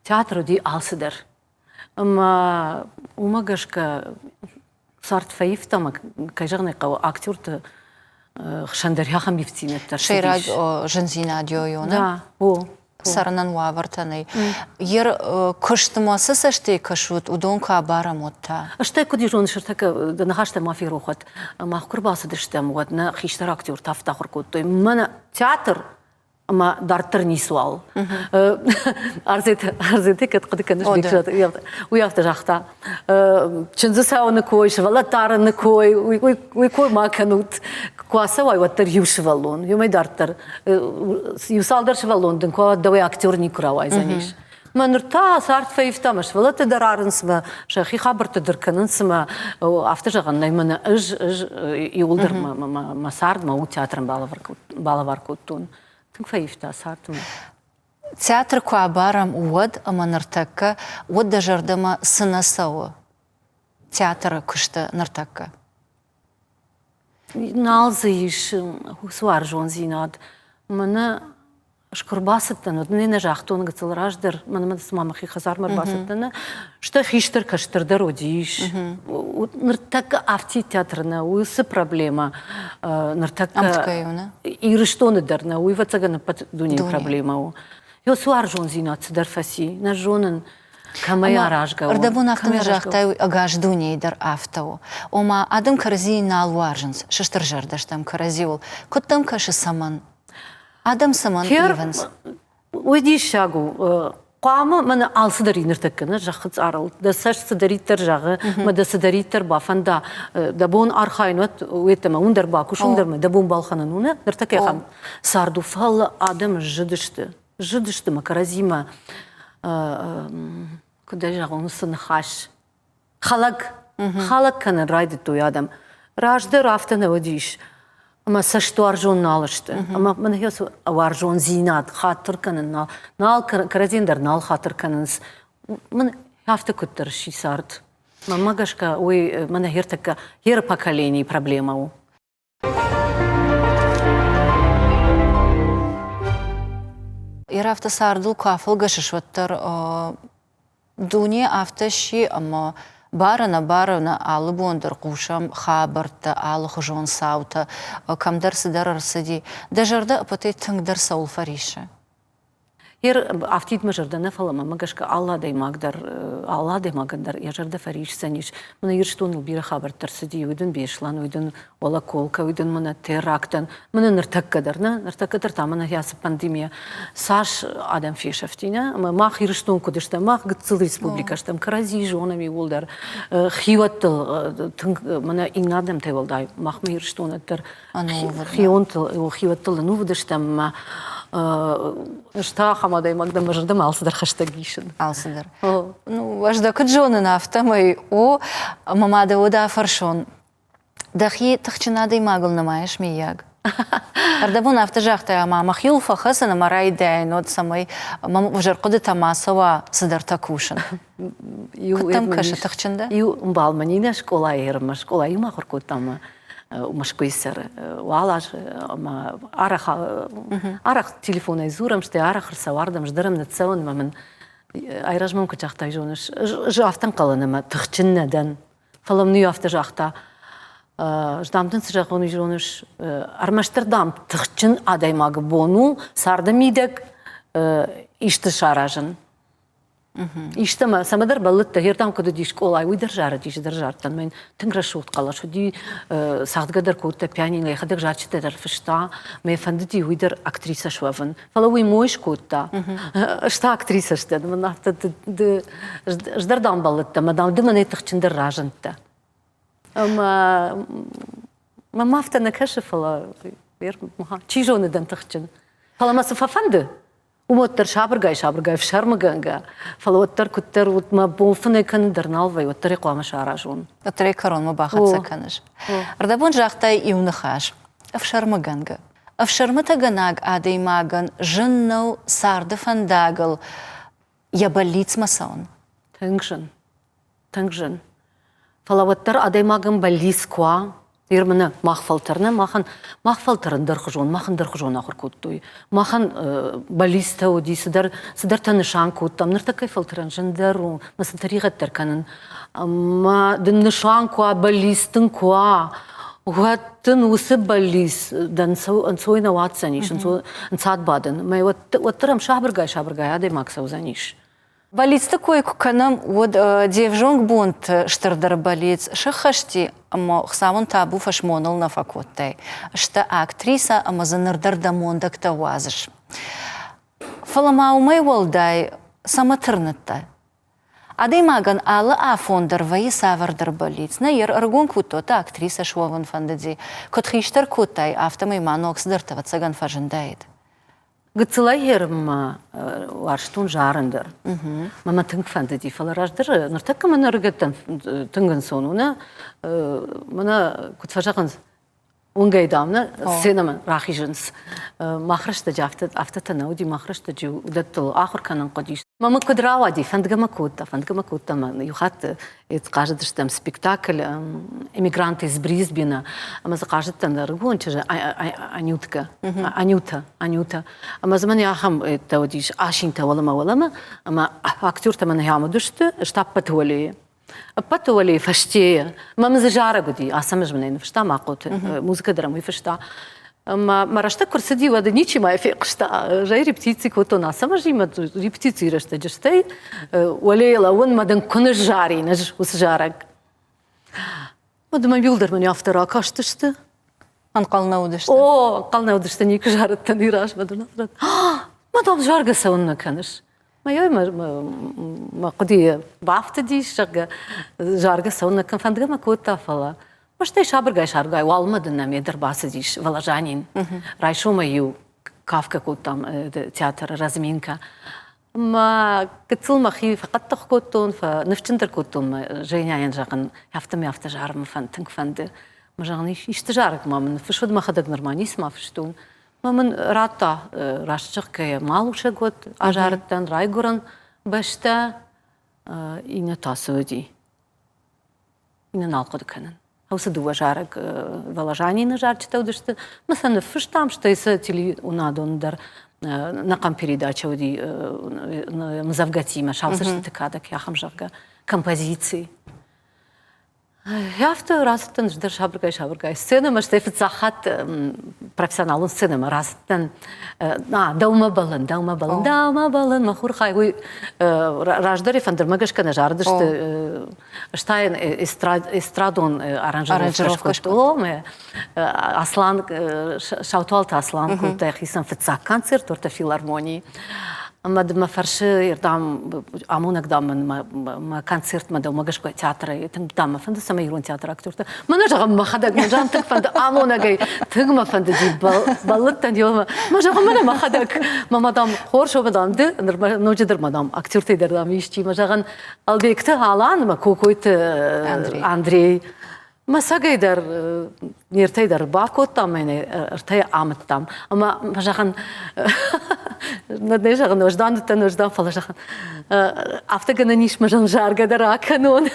театр уыди алцыдӕр. Ӕмӕ уымӕ гӕсгӕ цард фӕивта ӕмӕ, кӕй зӕгъын ӕй хъӕуы, актерты хсӕн дӕр ахӕм ивддзинӕдтӕ Сӕйраг зындзинад йо Да, о. Цӕрынӕн уавӕртӕ нӕй. Ер куыстмӕ цы цӕстӕй кӕсут, уыдон куы абарӕм, уӕд та? Стӕй куыд ирон сыртӕккӕ дӕ ныхӕстӕ ма ферох уӕд. Мах куы рбацыдыстӕм, уӕд нӕ хистӕр актертӕ афтӕ ахуыр кодтой. Мӕнӕ театр ӕмӕ дарддӕр ницуал. Арзеты кӕд хъуыды кӕныс, уый афтӕ загъта. Чындзы цӕуыны кой, сывӕллӕтты арыны кой, уый кой ма кӕнут. Куы ацӕуай, уӕддӕр иу сывӕллон, уымӕй дарддӕр иу цалдӕр сывӕллон дын куы дӕуӕй актер никуы рауайдзӕнис. Мӕ ныр та цард фӕивта, мӕ сывӕллӕтты дӕр арынц, мӕ сӕхи хабӕртты дӕр кӕнынц, мӕ афтӕ зӕгъӕн нӕй, мӕнӕ ӕз, ӕз иууылдӕр мӕ цард, мӕ уд театрӕн балӕвар кодтон. Тынг фӕивта цард мӕ. Театр куы абарӕм уӕд ӕмӕ ныртӕккӕ, уӕд дӕ зӕрдӕмӕ цы нӕ цӕуы театры куысты ныртӕккӕ? Нал дзы ис уыцы уарзондзинад. Мӕнӕ ӕз куы рбацыдтӕн, уӕд нӕ загътон гыццыл раздӕр, мӕнмӕ цыма мӕхи хӕдзармӕ ӕрбацыдтӕн, стӕй хистӕр кӕстӕр дӕр уыдис. Ныртӕккӕ афтид театры нӕ уыцы проблемӕ ныртӕккӕ Ирыстоны дӕр нӕ, уый ӕвӕццӕгӕн ӕппӕт дунейы проблемӕ у. Ё уарзондзинад цыдӕр фӕци, нӕ зонын, кӕмӕй аразгӕ у. Ӕрдӕбон афтӕ нӕ загътай, ӕгас дунейы дӕр афтӕ у. Ома адӕм кӕрӕдзийы нал уарзынц, сыстырзӕрдӕ стӕм кӕрӕдзиуыл. Куыд дӕм кӕсы, цӕмӕн? Адӕм цӕмӕн ивынц? Уый диссаг у. Хъуамӕ мӕнӕ алцыдӕр и ныртӕккӕ нӕ зӕххы цъарыл. Дӕ цӕст цыдӕриддӕр зӕгъы, мӕ дӕ цыдӕриддӕр бафӕнда, дӕ бон архайын уӕд, уеддӕмӕ уым дӕр бакус, уым дӕр мӕ дӕ бон балхӕнын у, нӕ? Ныртӕккӕ ахӕм цард у, фӕлӕ адӕм зыдысты, зыдысты мӕ кӕрӕдзимӕ, куыд ӕй зӕгъон, уыцы ныхас хӕлӕг, хӕлӕг кӕнын райдыдтой адӕм. Раздӕр афтӕ нӕ уыдис, ӕмӕ цӕстуарзон нал сты. Ӕмӕ мын уарзондзинад хатыр кӕнын нал, нал кӕрӕдзийӕн дӕр нал хатыр кӕнынц. Мын афтӕ куыддӕр сси цард. Мӕнмӕ гӕсгӕ, уый мӕнӕ ӕртӕккӕ еры поколенийы проблемӕ у. Ирӕфты цардыл куы афӕлгӕсыс, уӕддӕр дуне афтӕ сси, ӕмӕ бары-нӕбары нӕ алы бон дӕр хъусӕм хабӕрттӕ, алыхуызон цаутӕ, кӕмдӕр цыдӕр ӕрцыди. Дӕ зӕрдӕ ӕппӕтӕй тынгдӕр цӕуыл фӕриссы? Ер афтид мӕ зӕрдӕ нӕ, фӕлӕ мӕмӕ гӕсгӕ алы адӕймаг дӕр, алы адӕймагӕн дӕр йӕ зӕрдӕ фӕрисдзӕнис. Мӕнӕ Ирыстоныл бирӕ хабӕрттӕ ӕрцыди, уый дын Беслӕн, уый дын Уӕлӕколкӕ, уый дын мӕнӕ терактӕн, мӕнӕ ныртӕккӕ дӕр, нӕ? Ныртӕккӕ дӕр та мӕнӕ ацы пандемийӕ цас адӕм фесӕфти, нӕ? Ӕмӕ мах Ирыстон куыд стӕм, мах гыццыл республикӕ стӕм, кӕрӕдзи зонӕм иууылдӕр. Хиуӕттыл тынг, мӕнӕ иннӕ адӕмтӕй уӕлдай, махмӕ Ирыстоны дӕр хионтыл, хиуӕттыл ӕнувыд стӕм ӕмӕ ӕз та ахӕм адӕймаг дӕн, мӕ зӕрдӕмӕ алцыдӕр хӕстӕг исын. Алцыдӕр. Ну, ӕз дӕ куыд зонын, афтӕмӕй о, ӕмӕ ма дӕ уӕд афӕрсон, дӕхи тыхджын адӕймагыл нымайыс, миййаг? Ӕрдӕбон афтӕ загътай, ӕмӕ мӕхиуыл фӕхӕцын ӕмӕ райдайын, уӕд цӕмӕй мӕм ӕвзӕр хъуыдытӕ ма цӕуа цыдӕртӕ кусын. Куыд дӕм кӕсы, тыхджын дӕ? Иу ӕмбал мын Нинӕ скъолайы ӕрмӕ скъолайы иумӕ ахуыр кодтам ӕмӕ Мӕскуыйы цӕры уал азы ӕмӕ арӕх арӕх телефонӕй дзурӕм, стӕй арӕх ӕрцӕуардӕм, здӕрӕм ныццӕуын ӕмӕ мын айразмӕ мын куыд загътай, зоныс, ӕз афтӕ ӕнхъӕлын ӕмӕ тыхджын нӕ дӕн. Фӕлӕ мын уый афтӕ загъта, ӕз дам дын цы зӕгъон, уый зоныс, ӕрмӕстдӕр дам тыхджын адӕймагы бон у царды мидӕг исты саразын. Истӕмӕ, цӕмӕдӕр бӕллыдтӕ, ердӕм куыд уыди скъолайы, уый дӕр зарыдис, дӕр зардтӕн. Мӕн тынг рӕсугъд хъӕлӕс уыди, цӕгъдгӕ дӕр кодта пианино, йӕхӕдӕг зарджытӕ дӕр фыста. Мӕ фӕндыди уый дӕр актрисӕ суӕвын. Фӕлӕ уый мой скодта. Ӕз та актрисӕ сдӕн. Мӕн афтӕ ды ӕз дӕр дам бӕллыдтӕ, мӕ дам ды мӕнӕй тыхджындӕр разындтӕ. Ӕмӕ мӕм афтӕ нӕ кӕсы, фӕлӕ чи зоны дӕн тыхджын. Фӕлӕ мӕ цы фӕфӕнды, уым уӕддӕр сабыргай-сабыргай ӕфсӕрмыгӕнгӕ, фӕлӕ уӕддӕр куыддӕр уыд мӕ бон фынӕй кӕнын дӕр нал вӕййы, уӕддӕр ӕй хъуамӕ саразон. Уӕддӕр ӕй кӕронмӕ бахӕццӕ кӕныс. Ӕрдӕбон загътай иу ныхас, ӕфсӕрмыгӕнгӕ. Ӕфсӕрмытӕгӕнаг адӕймагӕн зын нӕу царды фӕндагыл йӕ бӕллицмӕ цӕуын? Тынг зын. Тынг зын. Фӕлӕ уӕддӕр адӕймагӕн бӕллиц куы уа, Ир мӕнӕ мах фӕлтӕр нӕ, махӕн мах фӕлтӕр ӕндӕрхуызон, мах ӕндӕрхуызон ахуыр кодтой. Махӕн бӕллицтӕ уыди, цыдӕр, цыдӕртӕ нысан кодтам. Ныртӕккӕ фӕлтӕрӕн зындӕр у, мӕ сын тӕригъӕд дӕр кӕнын. Ӕмӕ дын нысан куы уа, бӕллиц дын куы уа, уӕд дын уыцы бӕллиц дӕ ӕнцой нӕ уадздзӕнис, ӕнцад бадын. Мӕ уӕддӕр ӕм сабыргай-сабыргай адӕймаг цӕудзӕнис. Бӕллицты кой куы кӕнӕм, уӕд де взонг бонты стырдӕр бӕллиц сыххӕсти ӕмӕ Хуыцауӕн табу фӕсмоныл нӕ фӕкодтай. Сты актрисӕ ӕмӕ дзы ныр дӕр дӕ мондӕгтӕ уадзыс. Фӕлӕ ма уымӕй уӕлдай цӕмӕ тырныдтӕ? Адӕймагӕн алы афон дӕр вӕййы цавӕрдӕр бӕллиц. Нӕ йе рыгон куыдтоты актрисӕ суӕвын фӕндыди. Куыд хистӕр кодтай, афтӕмӕй ма ног цыдӕртӕ ӕвӕццӕгӕн фӕзындаид. Гыццылӕй ерынмӕ уарзтон зарын дӕр. Мӕ мӕ тынг фӕндыди, фӕлӕ раздӕр ныртӕккӕ мӕн ӕрыгӕттӕн тынг ӕнцон у, нӕ? Мӕнӕ куыд фӕзӕгъынц, уынгӕй дам, нӕ сценӕмӕ рахизынц. Мах рӕстӕджы афтӕ афтӕтӕ нӕ уыди, мах рӕстӕджы уыдӕттыл ахуыр кӕнын хъуыдис. Мӕ мын куыд рауади, фӕндгӕ мӕ кодта, фӕндгӕ мӕ кодта мӕ иу хатт хъазыдыстӕм спектакль «Эмигранты из Брисбена», ӕмӕ дзы хъазыдтӕн ӕрыгон чызджы Анютка, Анюта, Анюта. Ӕмӕ дзы мӕн ахӕм уыдис асинтӕ уӕлӕмӕ-уӕлӕмӕ, ӕмӕ актертӕ мӕн ахӕм уыдысты, сты ӕппӕт уӕлейы. Ӕппӕт уӕлейы фӕстейы. Мӕм дзы зарӕг уыди, Ацӕмӕз мын ӕй ныффыста Махъоты, музыкӕ дӕр ӕм уый фыста. Ӕмӕ мӕ рӕстӕг куы рцыди, уӕд ничи ма фехъуыста. Ӕз репетици кодтон Ацӕмӕзимӕ репетицийы рӕстӕджы, стӕй уӕлейы лӕууын мӕ дын куы ныззарин ӕз уыцы зарӕг. Уӕд мӕ иуылдӕр мӕн афтӕ ракастысты. Ӕнхъӕл нӕ уыдысты? О, ӕнхъӕл нӕ уыдысты, никуы зарыдтӕн уый размӕ дын. Мӕ дам, заргӕ цӕуыннӕ кӕныс? Мӕ мӕ хъуыдыйы бафтыдис, зӕгъгӕ, заргӕ цӕуыннӕ кӕн, фӕндгӕ мӕ кодта, фӕлӕ стӕй сабыргай-сабыргай уалынмӕ дын нӕм дӕр бацыдис Воложанин. Райсомӕй-иу кафгӕ кодтам театры разминкӕ. Мӕ гыццыл мӕхи фӕхъӕддых кодтон, фӕныфсджындӕр кодтон мӕ Женяйӕн зӕгъын, афтӕ мӕ афтӕ зарын тынг фӕнды. Мӕ зӕгъын, исты зарӕг ма мын ныффыс, уӕд мӕхӕдӕг нырма ницыма фыстон. Мӕ мын радта, раст зӕгъгӕйӕ, малусӕг уӕд азарыдтӕн райгуырӕн бӕстӕ, иннӕ та цы уыди? Иннӕ нал хъуыды кӕнын. Уыцы дыууӕ зарӕг Воложанины зарджытӕ уыдысты. Мӕ сӕ ныффыстам, стӕй сӕ телеуынадон дӕр нӕхъӕн передачӕ уыди мдзӕвгӕтимӕ, сауцӕстыты кадӕг, ахӕм, зӕгъгӕ, композици. Афтӕ рацыдтӕн ӕз дӕр сабыргай-сабыргай сценӕмӕ, стӕй фыццаг хатт профессионалон сценӕмӕ рацыдтӕн. Дӕумӕ бӕллын, дӕумӕ бӕллын, дӕумӕ бӕллын, мӕ хурхай. Уый раздӕры фӕндырмӕ гӕсгӕ нӕ зарыдысты, стӕй эстрадон аранжировкӕ скодтой. Аслан, Саутуалты Аслан кодта йӕхицӕн фыццаг концерт уӕртӕ филармонийы. Ӕмӕ мӕ фӕрсы, дам, амонӕг, дам, мын мӕ концертмӕ дӕумӕ гӕсгӕ театрӕй тынг, дам, мӕ фӕнды, цӕмӕй ирон театры актертӕ. Мӕнӕ зӕгъӕм, мӕхӕдӕг мӕ зӕгъӕм, тынг фӕнды амонӕгӕй, тынг мӕ фӕндыди, бӕллыдтӕн ёмӕ. Мӕ зӕгъӕм, мӕнӕ мӕхӕдӕг. Мӕ мадам, хорз, о, мадам, ды, ныр ноджыдӕр, мадам, актертӕй дӕр, дам, исчи, мӕ зӕгъӕн, Албегты Алан ӕмӕ Кокойты Андрей. Мӕ сагӕй дӕр, не ртӕй дӕр бакодтам, мӕнӕ ӕртӕй амыдтам. Ӕмӕ, зӕгъын, нӕ зӕгъын, уӕздан уыдтӕн, уӕздан, фӕлӕ зӕгъын, афтӕ гӕнӕн ис, мӕ зӕгъын, заргӕ дӕр акӕнон.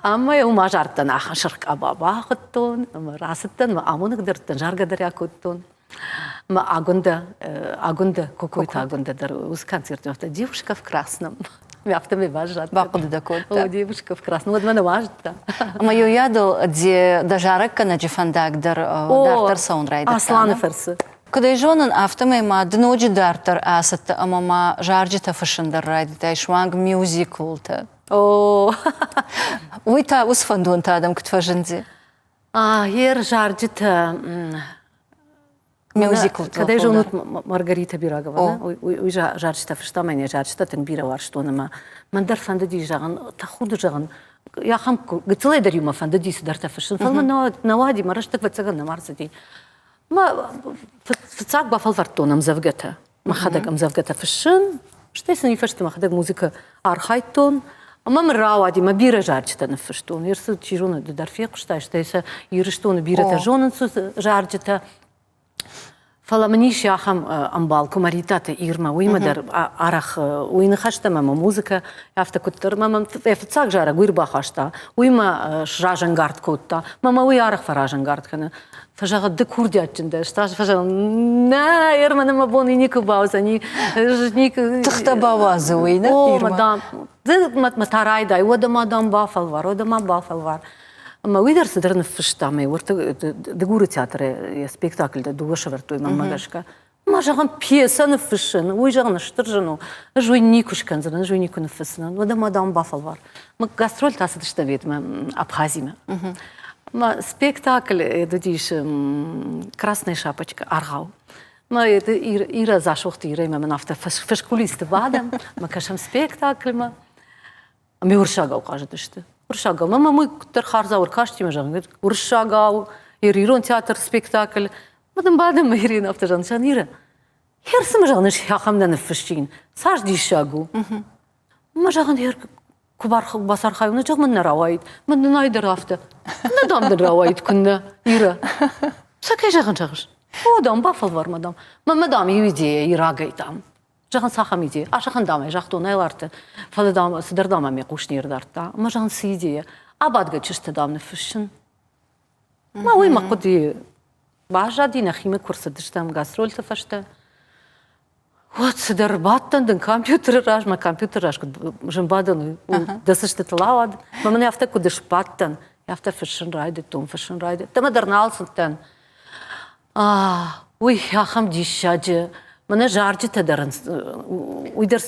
Ӕмӕ уым азардтӕн ахӕм сырх къаба бахуыдтон, ӕмӕ рацыдтӕн, мӕ амонӕг дӕр уыдтӕн, заргӕ дӕр акодтон. Мӕ Агуындӕ, Агуындӕ, Кокойты Агуындӕ дӕр уыцы концерты афтӕ «Девушка в красном». Афтӕмӕй баззад. Бахъуыды дӕ кодта. О, девушка в красном. Уӕд мӕ нӕ уарзта. Ӕмӕ иу йӕдыл дӕ зарӕггӕнӕджы фӕндаг дӕр дарддӕр цӕуын райдыдта. Асланы фӕрцы. Куыд ӕй зонын, афтӕмӕй ма ды ноджы дарддӕр ацыдтӕ ӕмӕ ма зарджытӕ фыссын дӕр райдыдтай, суанг мюзиклтӕ. О, Уый та уыцы фӕндонтӕ адӕм куыд фӕзынди? Йе рзарджытӕ Мюзиклтыл Кӕдӕй зонут Маргарита Бирагова, уый зарджытӕ фыста, мӕн йӕ зарджытӕ тынг бирӕ уарзтон ӕмӕ мӕн дӕр фӕндыди зӕгъын, тӕхуды зӕгъын, ахӕм гыццылӕй дӕр-иу мӕ фӕндыди цыдӕртӕ фыссын, фӕлӕ мӕ нӕ уади, мӕ рӕстӕг ӕвӕццӕгӕн нӕма рцыди. Мӕ фыццаг бафӕлвӕрдтон ӕмдзӕвгӕтӕ. Мӕхӕдӕг ӕмдзӕвгӕтӕ фыссын, стӕй сын фӕсте мӕхӕдӕг музыкӕ архайдтон. Ӕмӕ мын рауади, мӕ бирӕ зарджытӕ ныффыстон. Ерсы, чи зоны, ды дӕр фехъуыстай, стӕй сӕ Ирыстоны бирӕтӕ зонынц зарджытӕ. Фӕлӕ мын ис ахӕм ӕмбал Куымӕридтаты Ирмӕ, уыимӕ дӕр арӕх уый ныхӕстӕ мӕ музыкӕ, афтӕ куыддӕр мӕ мӕм фыццаг зарӕг уый ӕрбахаста, уый мӕ сразӕнгард кодта. Мӕ мӕ уый арӕх фӕразӕнгард кӕны. Фӕзӕгъы, ды курдиатджын дӕ, стӕй фӕзӕгъы, нӕ, Ирмӕ мӕ бон никуы бауыдзӕни. Тыхтӕ бауадзы уый, нӕ, Ирмӕ? Дам, ды мӕ та райдай, уӕдӕ ма дам бафӕлвар, уӕдӕ ма бафӕлвар. Ӕмӕ уый дӕр цыдӕр ныффыста, мӕ уӕртӕ Дыгуры театры йӕ спектакльтӕ дыууӕ сӕвӕрдтой мӕнмӕ гӕсгӕ. Ма зӕгъӕм, пьесӕ ныффыссын, уый зӕгъын стыр зын у. Ӕз уый никуы скӕндзынӕн, ӕз уый никуы ныффысдзынӕн. Уӕдӕ ма дам бафӕлвар. Мӕ гастрольтӕ ацыдысты Ветмӕ, Абхазимӕ. Мӕ спектакль уыдис «Красная шапочка» аргъау. Мӕ Ира Дзасохты Ирӕимӕ мын афтӕ фӕскулисты бадӕм, мӕ кӕсӕм спектакльмӕ. Ӕмӕ уырыссагау хъазыдысты. Уырыссагау. Мӕ мӕ куыддӕр хардзау ӕркасти, зӕгъын, уырыссагау, ирон театр спектакль. Мӕ дын бадӕм мӕ Ирина афтӕ зӕгъын, Санира, хер цы мӕ зӕгъын, ахӕм нӕ ныффыссин. Цас диссаг у. Мӕ зӕгъын, хер куы бацархайон, зӕгъ мын нӕ рауаид. Мӕн нын ай дӕр афтӕ. Нӕ дам дын рауаид, куыннӕ, Ира. Цы кӕй зӕгъын зӕгъыс? О, дам, бафӕлвар, мадам. Мӕ дам, иу идея ирагӕй, дам. Зӕгъын, цахӕм идея? Асӕхӕн дам ӕй загътон Айларты, фӕлӕ дам цыдӕр дам ӕм йӕ хъус не рдардта. Ӕмӕ зӕгъын, цы идея? Абадгӕ чызджытӕ дам ныффыссын. Ма уый мӕ хъуыдыйы баззади, нӕхимӕ куы рцыдыстӕм гастрольты фӕстӕ. Уӕд цыдӕр бадтӕн дын компьютеры раз, мӕ компьютеры раз куыд зын бадӕн, дӕ цӕстытыл ауад. Мӕ мын афтӕ куыд сбадтӕн, афтӕ фыссын райдыдтон, фыссын райдыдтон. Ӕмӕ дӕр нал цыдтӕн. Уый ахӕм диссаджы мӕнӕ зарджытӕ дӕр уый дӕр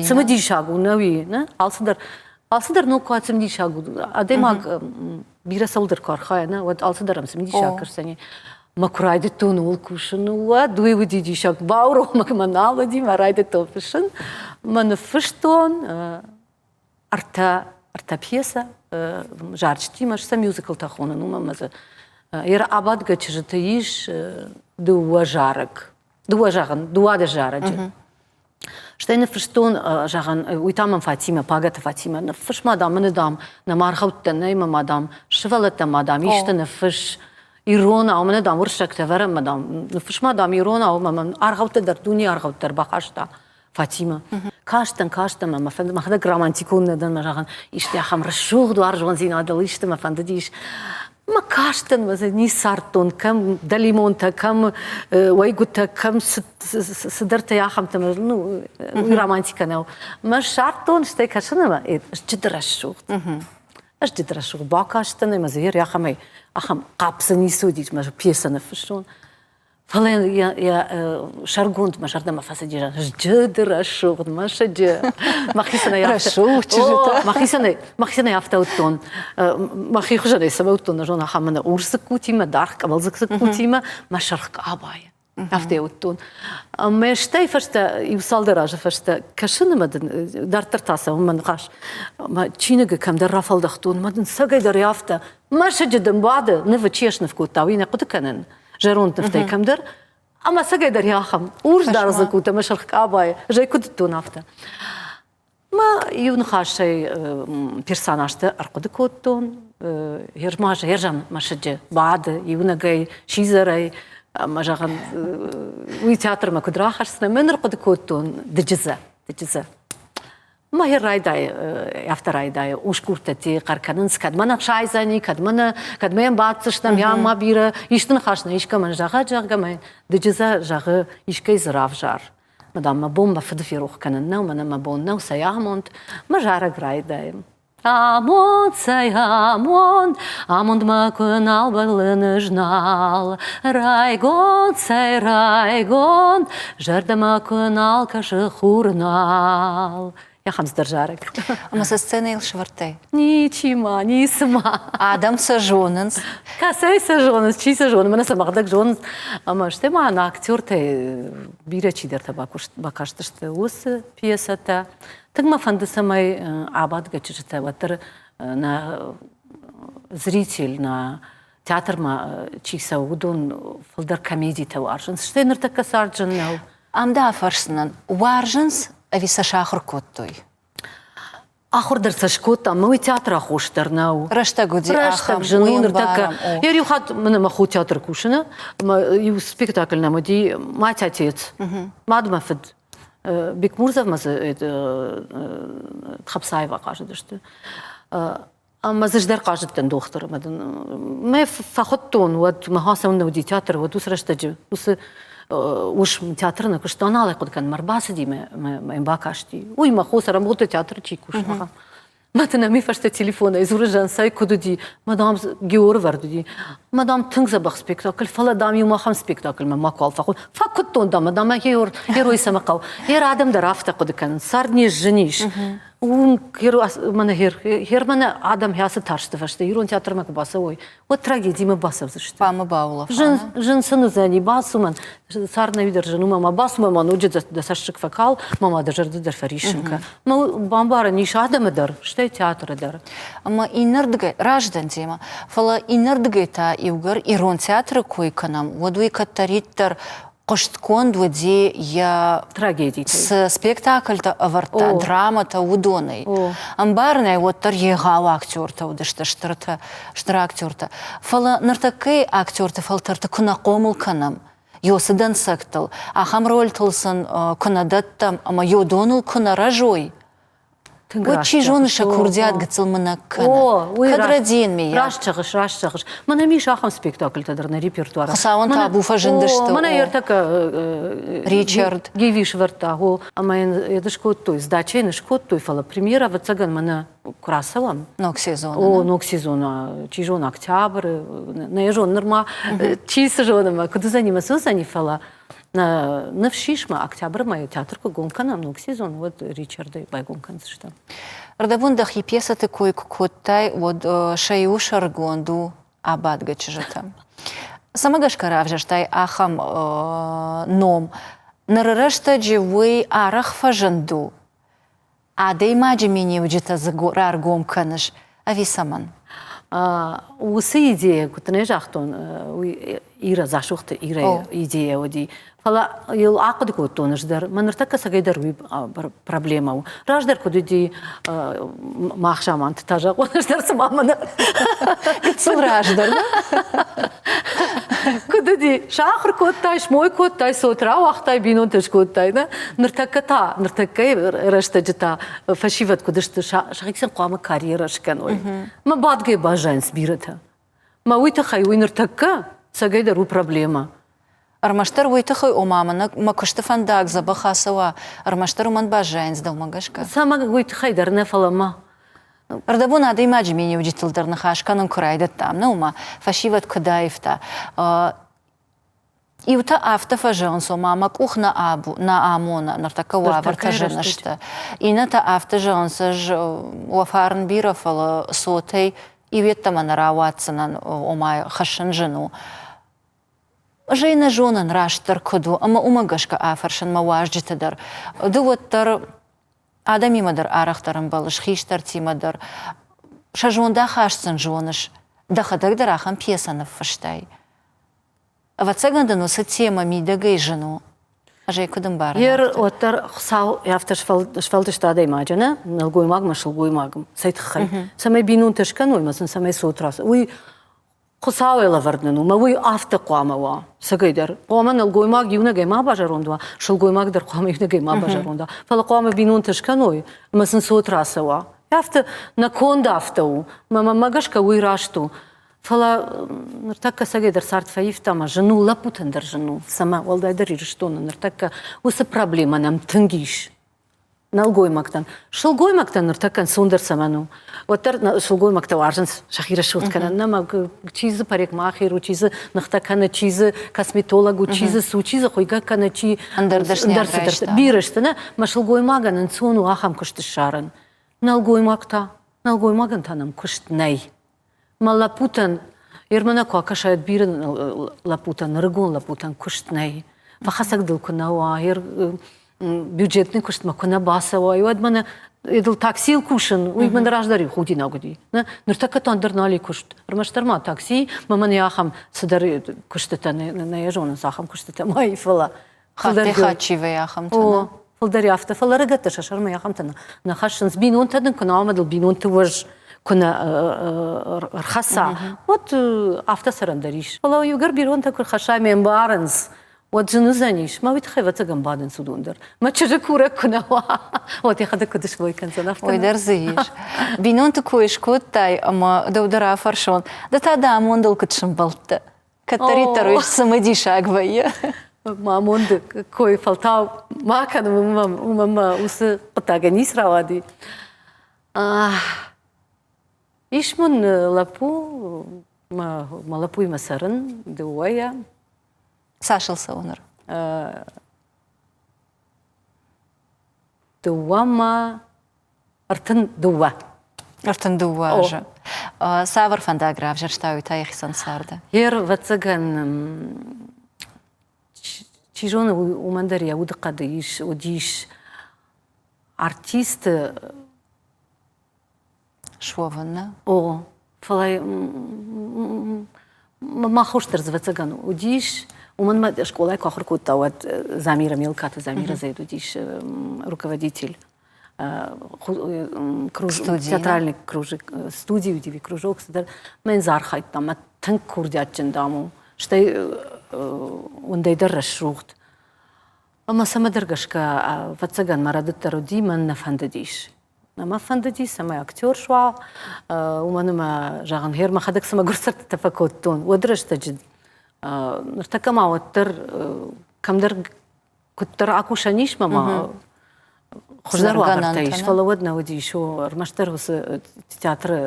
цымыдисаг у нӕ уый нӕ алцыдӕр алцыдӕр ног куы цымыдисаг у адӕймаг бирӕ цӕуылдӕр куы архайа нӕ уӕд алцыдӕр ӕм цымыдисаг кӕсдзӕни мӕ куы райдыдтон ууыл кусын уӕд уый уыди диссаг бауромӕг мӕ нал уыди мӕ райдыдтон фыссын мӕ ныффыстон ӕртӕ ӕртӕ пьесӕ зарджытимӕ сӕ мюзиклтӕ хонын уымӕн ӕмӕ дзы йӕ абадгӕ чызджыты ис дыууӕ зарӕг дыууӕ зӕгъын дыууадӕс зарӕджы стӕй ныффыстон зӕгъын уый та мӕм Фатимӕ Пагӕты Фатимӕ ныффыс ма дам мын дам нӕ маргъӕуттӕ нӕй мӕ ма дам сывӕллӕттӕ ма дам исты ныффыс иронау мӕнӕ дам уырыссӕгтӕ ӕвӕрӕм ма дам ныффыс ма дам иронау мӕ мӕм аргъӕуттӕ дӕр дуне аргъӕуттӕ ӕрбахаста Фатимӕ. Кастӕн, кастӕн ӕмӕ фӕнды мӕхӕдӕг романтикон нӕ дӕн, мӕ зӕгъын, исты ахӕм рӕсугъд уарзондзинадыл исты мӕ фӕндыдис. Мӕ кастӕн, мӕ ницардтон, кӕм дӕлимонтӕ, кӕм уӕйгуытӕ, кӕм цыдӕртӕ ахӕмтӕ, ну, уый романтикӕ нӕу. Мӕ ссардтон, стӕй кӕсын ӕмӕ зджыды рӕсугъд. Зджыды рӕсугъд бакастӕн ӕмӕ дзы ахӕмӕй ахӕм хъапп дзы ницы уыдис, мӕ пьесӕ ныффыссон. Фӕлӕ йӕ сӕргонд мӕ зӕрдӕмӕ фӕцыди зджыды рӕсугъд мӕсыджы. Мӕхицӕн рӕсугъд чызджытӕ. Мӕхицӕн афтӕ уыдтон. Мӕхи хуызӕнӕй цӕмӕ уыдтон, нӕ зон, ахӕм мӕнӕ урс дзыккутимӕ, даргъ къӕбӕлдзыг дзыккутимӕ, мӕ сырх къабайы. Афтӕ уыдтон. Мӕ стӕй фӕстӕ, иу цалдӕр азы фӕстӕ кӕсын ӕмӕ дын дарддӕр та цӕуын мӕ ныхас. Мӕ чиныгы кӕмдӕр рафӕлдӕхтон, мӕ дын цӕгӕйдӕр афтӕ мӕсыджы дын бады, нывы чи сныв кодта, уый нӕ хъуыды кӕнын. зӕронд нывтӕй кӕмдӕр, ӕмӕ ӕцӕгӕйдӕр ахӕм урс дӕрдзыкут ӕмӕ сырх къабайы, зӕй куыд дон афтӕ. Мӕ иу ныхасӕй персонажтӕ ӕрхъуыды кодтон. Ержан мӕсыджы бады иунӕгӕй, сидзӕрӕй, ӕмӕ зӕгъын, уый театрмӕ куыд рахӕсдзынӕ, мӕн ӕрхъуыды кодтон Дыджызӕ, Дыджызӕ. Мӕ райдайы, афтӕ райдайы, усгуртӕ хъӕр кӕнынц, кӕд мӕ нӕ сайдзӕни, кӕд мӕ нӕ, кӕд мӕ йӕм баддзыстӕм, йа ма бирӕ исты ныхас нӕ искӕмӕн зӕгъӕд, зӕгъгӕ, мӕ дыджызӕ зӕгъы, искӕй дзы равзар. Мадам, мӕ бон мӕ фыды ферох кӕнын нӕу, мӕнӕ мӕ бон нӕу, цӕй амонд, мӕ зарӕг райдайы. Амонд, цӕй амонд, амондмӕ куы нал бӕллын ӕз нал. Райгонд, цӕй райгонд, зӕрдӕмӕ куы нал кӕсы хур нал. Ахӕм цыдӕр зарӕг. Ӕмӕ сӕ сценӕйыл сӕвӕрдтай? Ничи ма, ницы ма. Адӕм сӕ зонынц. Кӕцӕй сӕ зонынц, чи сӕ зоны, мӕнӕ сӕ мӕхӕдӕг зонынц. Ӕмӕ стӕй ма нӕ актертӕй бирӕ чидӕртӕ бакастысты уыцы пьесӕтӕ. Тынг мӕ фӕнды, цӕмӕй абадгӕ чызджытӕ уӕддӕр нӕ зритель, нӕ театрмӕ чи цӕуы, уыдон фылдӕр комедитӕ уарзынц. Стӕй ныртӕккӕ цард зын нӕу. Ам дӕ афӕрсдзынӕн, уарзынц ӕви сӕ сахуыр кодтой? Ахуыр дӕр сӕ скодтам, мӕ уый театры аххос дӕр нӕу. Рӕстӕг уыди Рӕстӕг зын у ныртӕккӕ. Йӕ иу хатт мын мӕ хо театры кусыны, мӕ иу спектакль нӕм уыди «Мать отец», мад мӕ фыд. Бекмурзовмӕ дзы Хапсаева хъазыдысты. Ӕмӕ дзы ӕз дӕр хъазыдтӕн дохтыр ӕмӕ дын мӕ фӕхуыдтон, уӕд мӕ цӕуын нӕ уыди театры, уӕд уыцы рӕстӕджы уыцы уысм театры нӕ куыста, нал ӕй хъуыды кӕнын, мӕ ӕрбацыди, мӕ бакасти. Уый мӕ хо цӕрӕнбонты театры чи кусы, ахӕм. Мӕ дын ӕм фӕстӕ телефонӕй дзуры Жансай куыд уыди, мадам Георы вӕрд уыди. Мадам тынг дзӕбӕх спектакль, фӕлӕ дам иу ахӕм спектакльмӕ макуал фӕхуын. Фӕкуыдтон дам, мадам герой, герой цӕмӕ хъӕуы. Йӕ адӕм дӕр афтӕ хъуыды кӕнынц, цард не сзын ис. Уым мӕнӕ Германы адӕм ацы тарсты фӕстӕ ирон театрмӕ куы бацӕуой, уӕд трагедимӕ бацӕудзысты. Хъуамӕ баулӕфа. Зын, зын сын уыдзӕни бацу мӕн, цард нӕуи дӕр зын у, мӕ бацу мӕ ноджы дӕ цӕссыг фӕкал, мӕ ма дӕ зӕрдӕ дӕр фӕриссын кӕ. Мӕ бамбарын ис адӕмы дӕр, стӕй театры дӕр. Ӕмӕ иннӕрдыгӕй, раздӕн темӕ, фӕлӕ иннӕрдыгӕй та иугӕр ирон театры кой кӕнӕм, уӕд уый кӕддӕриддӕр хъуыстгонд уыди йӕ трагедитӕй. Цы спектакльтӕ ӕвӕрдта, драмӕтӕ, уыдонӕй. Ӕмбарынӕй уӕддӕр егъау актертӕ уыдысты, стыртӕ, стыр актертӕ. Фӕлӕ ныртӕккӕйы актерты фӕлтӕрты куы нӕ хъомыл кӕнӕм, ё цы дӕнцӕгтыл, ахӕм рольтыл сын куы нӕ дӕттӕм ӕмӕ ёдоныл куы нӕ рӕзой, Тынг Уӕд чи зоны, сӕ курдиат гыццыл мынӕг кӕны. О, уый Кӕд рӕдийын миййаг. Раст зӕгъыс, раст зӕгъыс. Мӕнӕ ис ахӕм спектакльтӕ дӕр нӕ репертуары. Хуыцауӕн табу фӕзындысты. Мӕнӕ ӕртӕккӕ Ричард. Гиви сывӕрдта, о, ӕмӕ йын йӕ скодтой, сдачӕ йын скодтой, фӕлӕ премьерӕ, ӕвӕццӕгӕн, мӕнӕ куы рацӕуӕм. Ног сезоны. О, ног сезоны, чи зоны, октябры, нӕ йӕ зоны, нырма чи цы зоны, мӕ куыд уыдзӕни, мӕ цы уыдзӕни, фӕлӕ Ныфс ис ма, октябры мӕйы театр куы гом кӕнӕм ног сезон, уӕд Ричардӕй байгом кӕндзыстӕм. Рдӕбон дӕхи пьесӕты кой куы кодтай, уӕд сӕ иу сӕргонд у абадгӕ чызджытӕ. Цӕмӕ гӕсгӕ равзӕрстай ахӕм ном? Ныры рӕстӕджы уый арӕх фӕзынд у? Адӕймаджы миниуджытӕ дзы раргом кӕныс ӕви цӕмӕн? Уыцы идея, куыд дын ӕй загътон, уый Ира, Дзасохты Ирӕйы идея уыди. Фӕлӕ йыл ахъуыды кодтон ӕз дӕр. Мӕ ныртӕккӕ цӕгӕйдӕр уый проблемӕ у. Раздӕр куыд уыди мах заманты та зӕгъон, ӕз дӕр цыма мӕнӕ Гыццыл раздӕр, Куыд уыди? Сахуыр кодтай, смой кодтай, цот рауагътай, бинонтӕ скодтай, нӕ? Ныртӕккӕ та, ныртӕккӕйы рӕстӕджы та фӕсивӕд куыд сты, сӕхицӕн хъуамӕ карьерӕ скӕной. Мӕ бадгӕ баззайынц бирӕтӕ. Мӕ уый тыххӕй уый ныртӕккӕ цӕгӕйдӕр у проблемӕ. Ӕрмӕстдӕр уый тыххӕй, ома мӕнӕ мӕ куысты фӕндаг дзӕбӕх ацӕуа, ӕрмӕстдӕр уымӕн баззайынц дӕумӕ гӕсгӕ? Цӕмӕ уый тыххӕй дӕр нӕ, фӕлӕ ма Ӕрдӕбон адӕймаджы миниуджытыл дӕр ныхас кӕнын куы райдыдтам, нӕ уымӕ фӕсивӕд куыд аивта. Иутӕ афтӕ фӕзӕгъынц, ома мӕ къух нӕ, абу, нӕ амоны, ныртӕккӕ уавӕртӕ зын сты. Иннӕтӕ афтӕ зӕгъынц, ӕз уӕ фарн бирӕ, фӕлӕ цотӕй иу йеддӕмӕ нӕ рауадздзынӕн, ома хӕссын зын у. Ӕз ӕй нӕ зонын, растдӕр куыд у, ӕмӕ уымӕ гӕсгӕ афӕрсын мӕ уазджыты дӕр. Ды уӕддӕр адӕмимӕ дӕр арӕхдӕр ӕмбӕлыс, хистӕртимӕ дӕр. Сӕ зондахаст сын зоныс, дӕхӕдӕг дӕр ахӕм пьесӕ ныффыстай. Ӕвӕццӕгӕн дын уыцы темӕ мидӕгӕй зын у. Ӕз ӕй куыд ӕмбарын? Ер уӕддӕр Хуыцау афтӕ сфӕлдыста адӕймаджы, нӕ? Нӕлгоймагмӕ, сылгоймагмӕ. Цӕй тыххӕй? Цӕмӕй бинонтӕ скӕной ӕмӕ сын цӕмӕй цот рацӕуа. Уый Хуыцауӕй лӕвӕрд нын у, мӕ уый афтӕ хъуамӕ уа, цӕгӕйдӕр. Хъуамӕ нӕлгоймаг иунӕгӕй ма базӕронд уа, сылгоймаг дӕр хъуамӕ иунӕгӕй ма базӕронд уа, фӕлӕ хъуамӕ бинонтӕ скӕной ӕмӕ сын цот рацӕуа. Афтӕ нӕ конд афтӕ у, мӕ мӕнмӕ гӕсгӕ уый раст у. Фӕлӕ ныртӕккӕ цӕгӕйдӕр цард фӕивта ӕмӕ зын у, лӕппутӕн дӕр зын у, цӕмӕ, уӕлдайдӕр Ирыстоны ныртӕккӕ уыцы проблемӕ нӕм тынг ис. Нӕлгоймӕгтӕн. Сылгоймӕгтӕн ныртӕккӕ ӕнцондӕр цӕмӕн у? Уӕддӕр сылгоймӕгтӕ уарзынц сӕхи рӕсугъд кӕнын. Нӕ чи дзы парикмахер у, чи дзы ныхтӕ кӕны, чи дзы косметолог у, чи дзы су, чи дзы хуыйгӕ кӕны, чи ӕндӕр дӕсныйад райста. Бирӕ сты, нӕ? Мӕ сылгоймагӕн ӕнцон у ахӕм куыст ссарын. Нӕлгоймаг та? Нӕлгоймагӕн та нӕм куыст нӕй. Мӕ лӕппутӕн, Ермӕнӕ куы акӕсай, бирӕ лӕппутӕн, ӕрыгон лӕппутӕн куыст нӕй. Фӕхӕцӕг дыл куы нӕ уа, бюджетный куыстмӕ куы нӕ бацӕуай, уӕд мӕнӕ дыл таксийыл кусын, уый мӕн раздӕр иу худинаг уыди. Ныртӕккӕ та ӕндӕр нал и куыст. Ӕрмӕстдӕр ма такси, мӕ мӕн ахӕм цыдӕр куыстытӕ нӕ зонынц, ахӕм куыстытӕ ма и, фӕлӕ Хаттӕй-хатт чи вӕййы ахӕмтӕ? О, Фылдӕр афтӕ, фӕлӕ ӕрыгӕттӕ сӕ сӕрмӕ ахӕмтӕ нӕ хӕссынц. Бинонтӕ дын куы нӕ ӕмӕ дыл бинонты уӕз куы нӕ ӕрхӕца, уӕд афтӕ цӕрӕн дӕр ис. Фӕлӕ иугӕр бинонтӕ куы рхӕсса ӕмӕ ӕмбарынц, уӕд зын уыдзӕнис. Мӕ уый тыххӕй ӕвӕццӕгӕн бадынц уыдон дӕр. Мӕ чызджы курӕг куы нӕ уа, уӕд йӕхӕдӕг куыд сбой кӕндзӕн, афтӕ. Уый дӕр дзы ис. Бинонты кой скодтай ӕмӕ дӕу дӕр афӕрсон, ды та дӕ амондыл куыд сӕмбӕлдтӕ? Кӕддӕриддӕр уый цымыдисаг вӕййы. Мӕ амонды кой фӕлтау ма кӕн, уымӕн мӕ уыцы хъуыддагӕн ницы рауади. Ис мын лӕппу, мӕ лӕппуимӕ цӕрын дыууӕйӕ. Цас ыл цӕуы ныр? Дыууӕ 32. 32 азы. Цавӕр фӕндаг равзӕрста уый та йӕхицӕн царды? Йе рвӕццӕгӕн, чи зоны, уымӕн дӕр йӕ удыхъӕды ис, уыдис артисты суӕвын, нӕ? О, фӕлӕ мӕ хорз дӕр ӕвӕццӕгӕн уыдис, уымӕн мӕ скъолайы куы ахуыр кодта, уӕд Замира Мелкаты Замира Зайд уыдис руководитель театральный кружок, студии уыди кружок цыдӕр. Мӕн дзы архайдта, мӕ тынг курдиатджын дам у. Стӕй уындӕй дӕр рӕсугъд. Ӕмӕ цӕмӕдӕр гӕсгӕ, ӕвӕццӕгӕн, мӕ рӕдыд дӕр уыди, мӕн нӕ фӕндыдис. Мӕ фӕндыди, цӕмӕй актер суа, уымӕн ӕмӕ, зӕгъын, гъер мӕхӕдӕг цы мӕгуыр цӕрдтытӕ фӕкодтон, уӕд рӕстӕджы ныртӕккӕ ма уӕддӕр кӕмдӕр куыддӕр акусӕн ис мӕ ма хуыздӕр уавӕртӕ ис, фӕлӕ уӕд нӕ уыдис, ӕрмӕстдӕр уыцы театры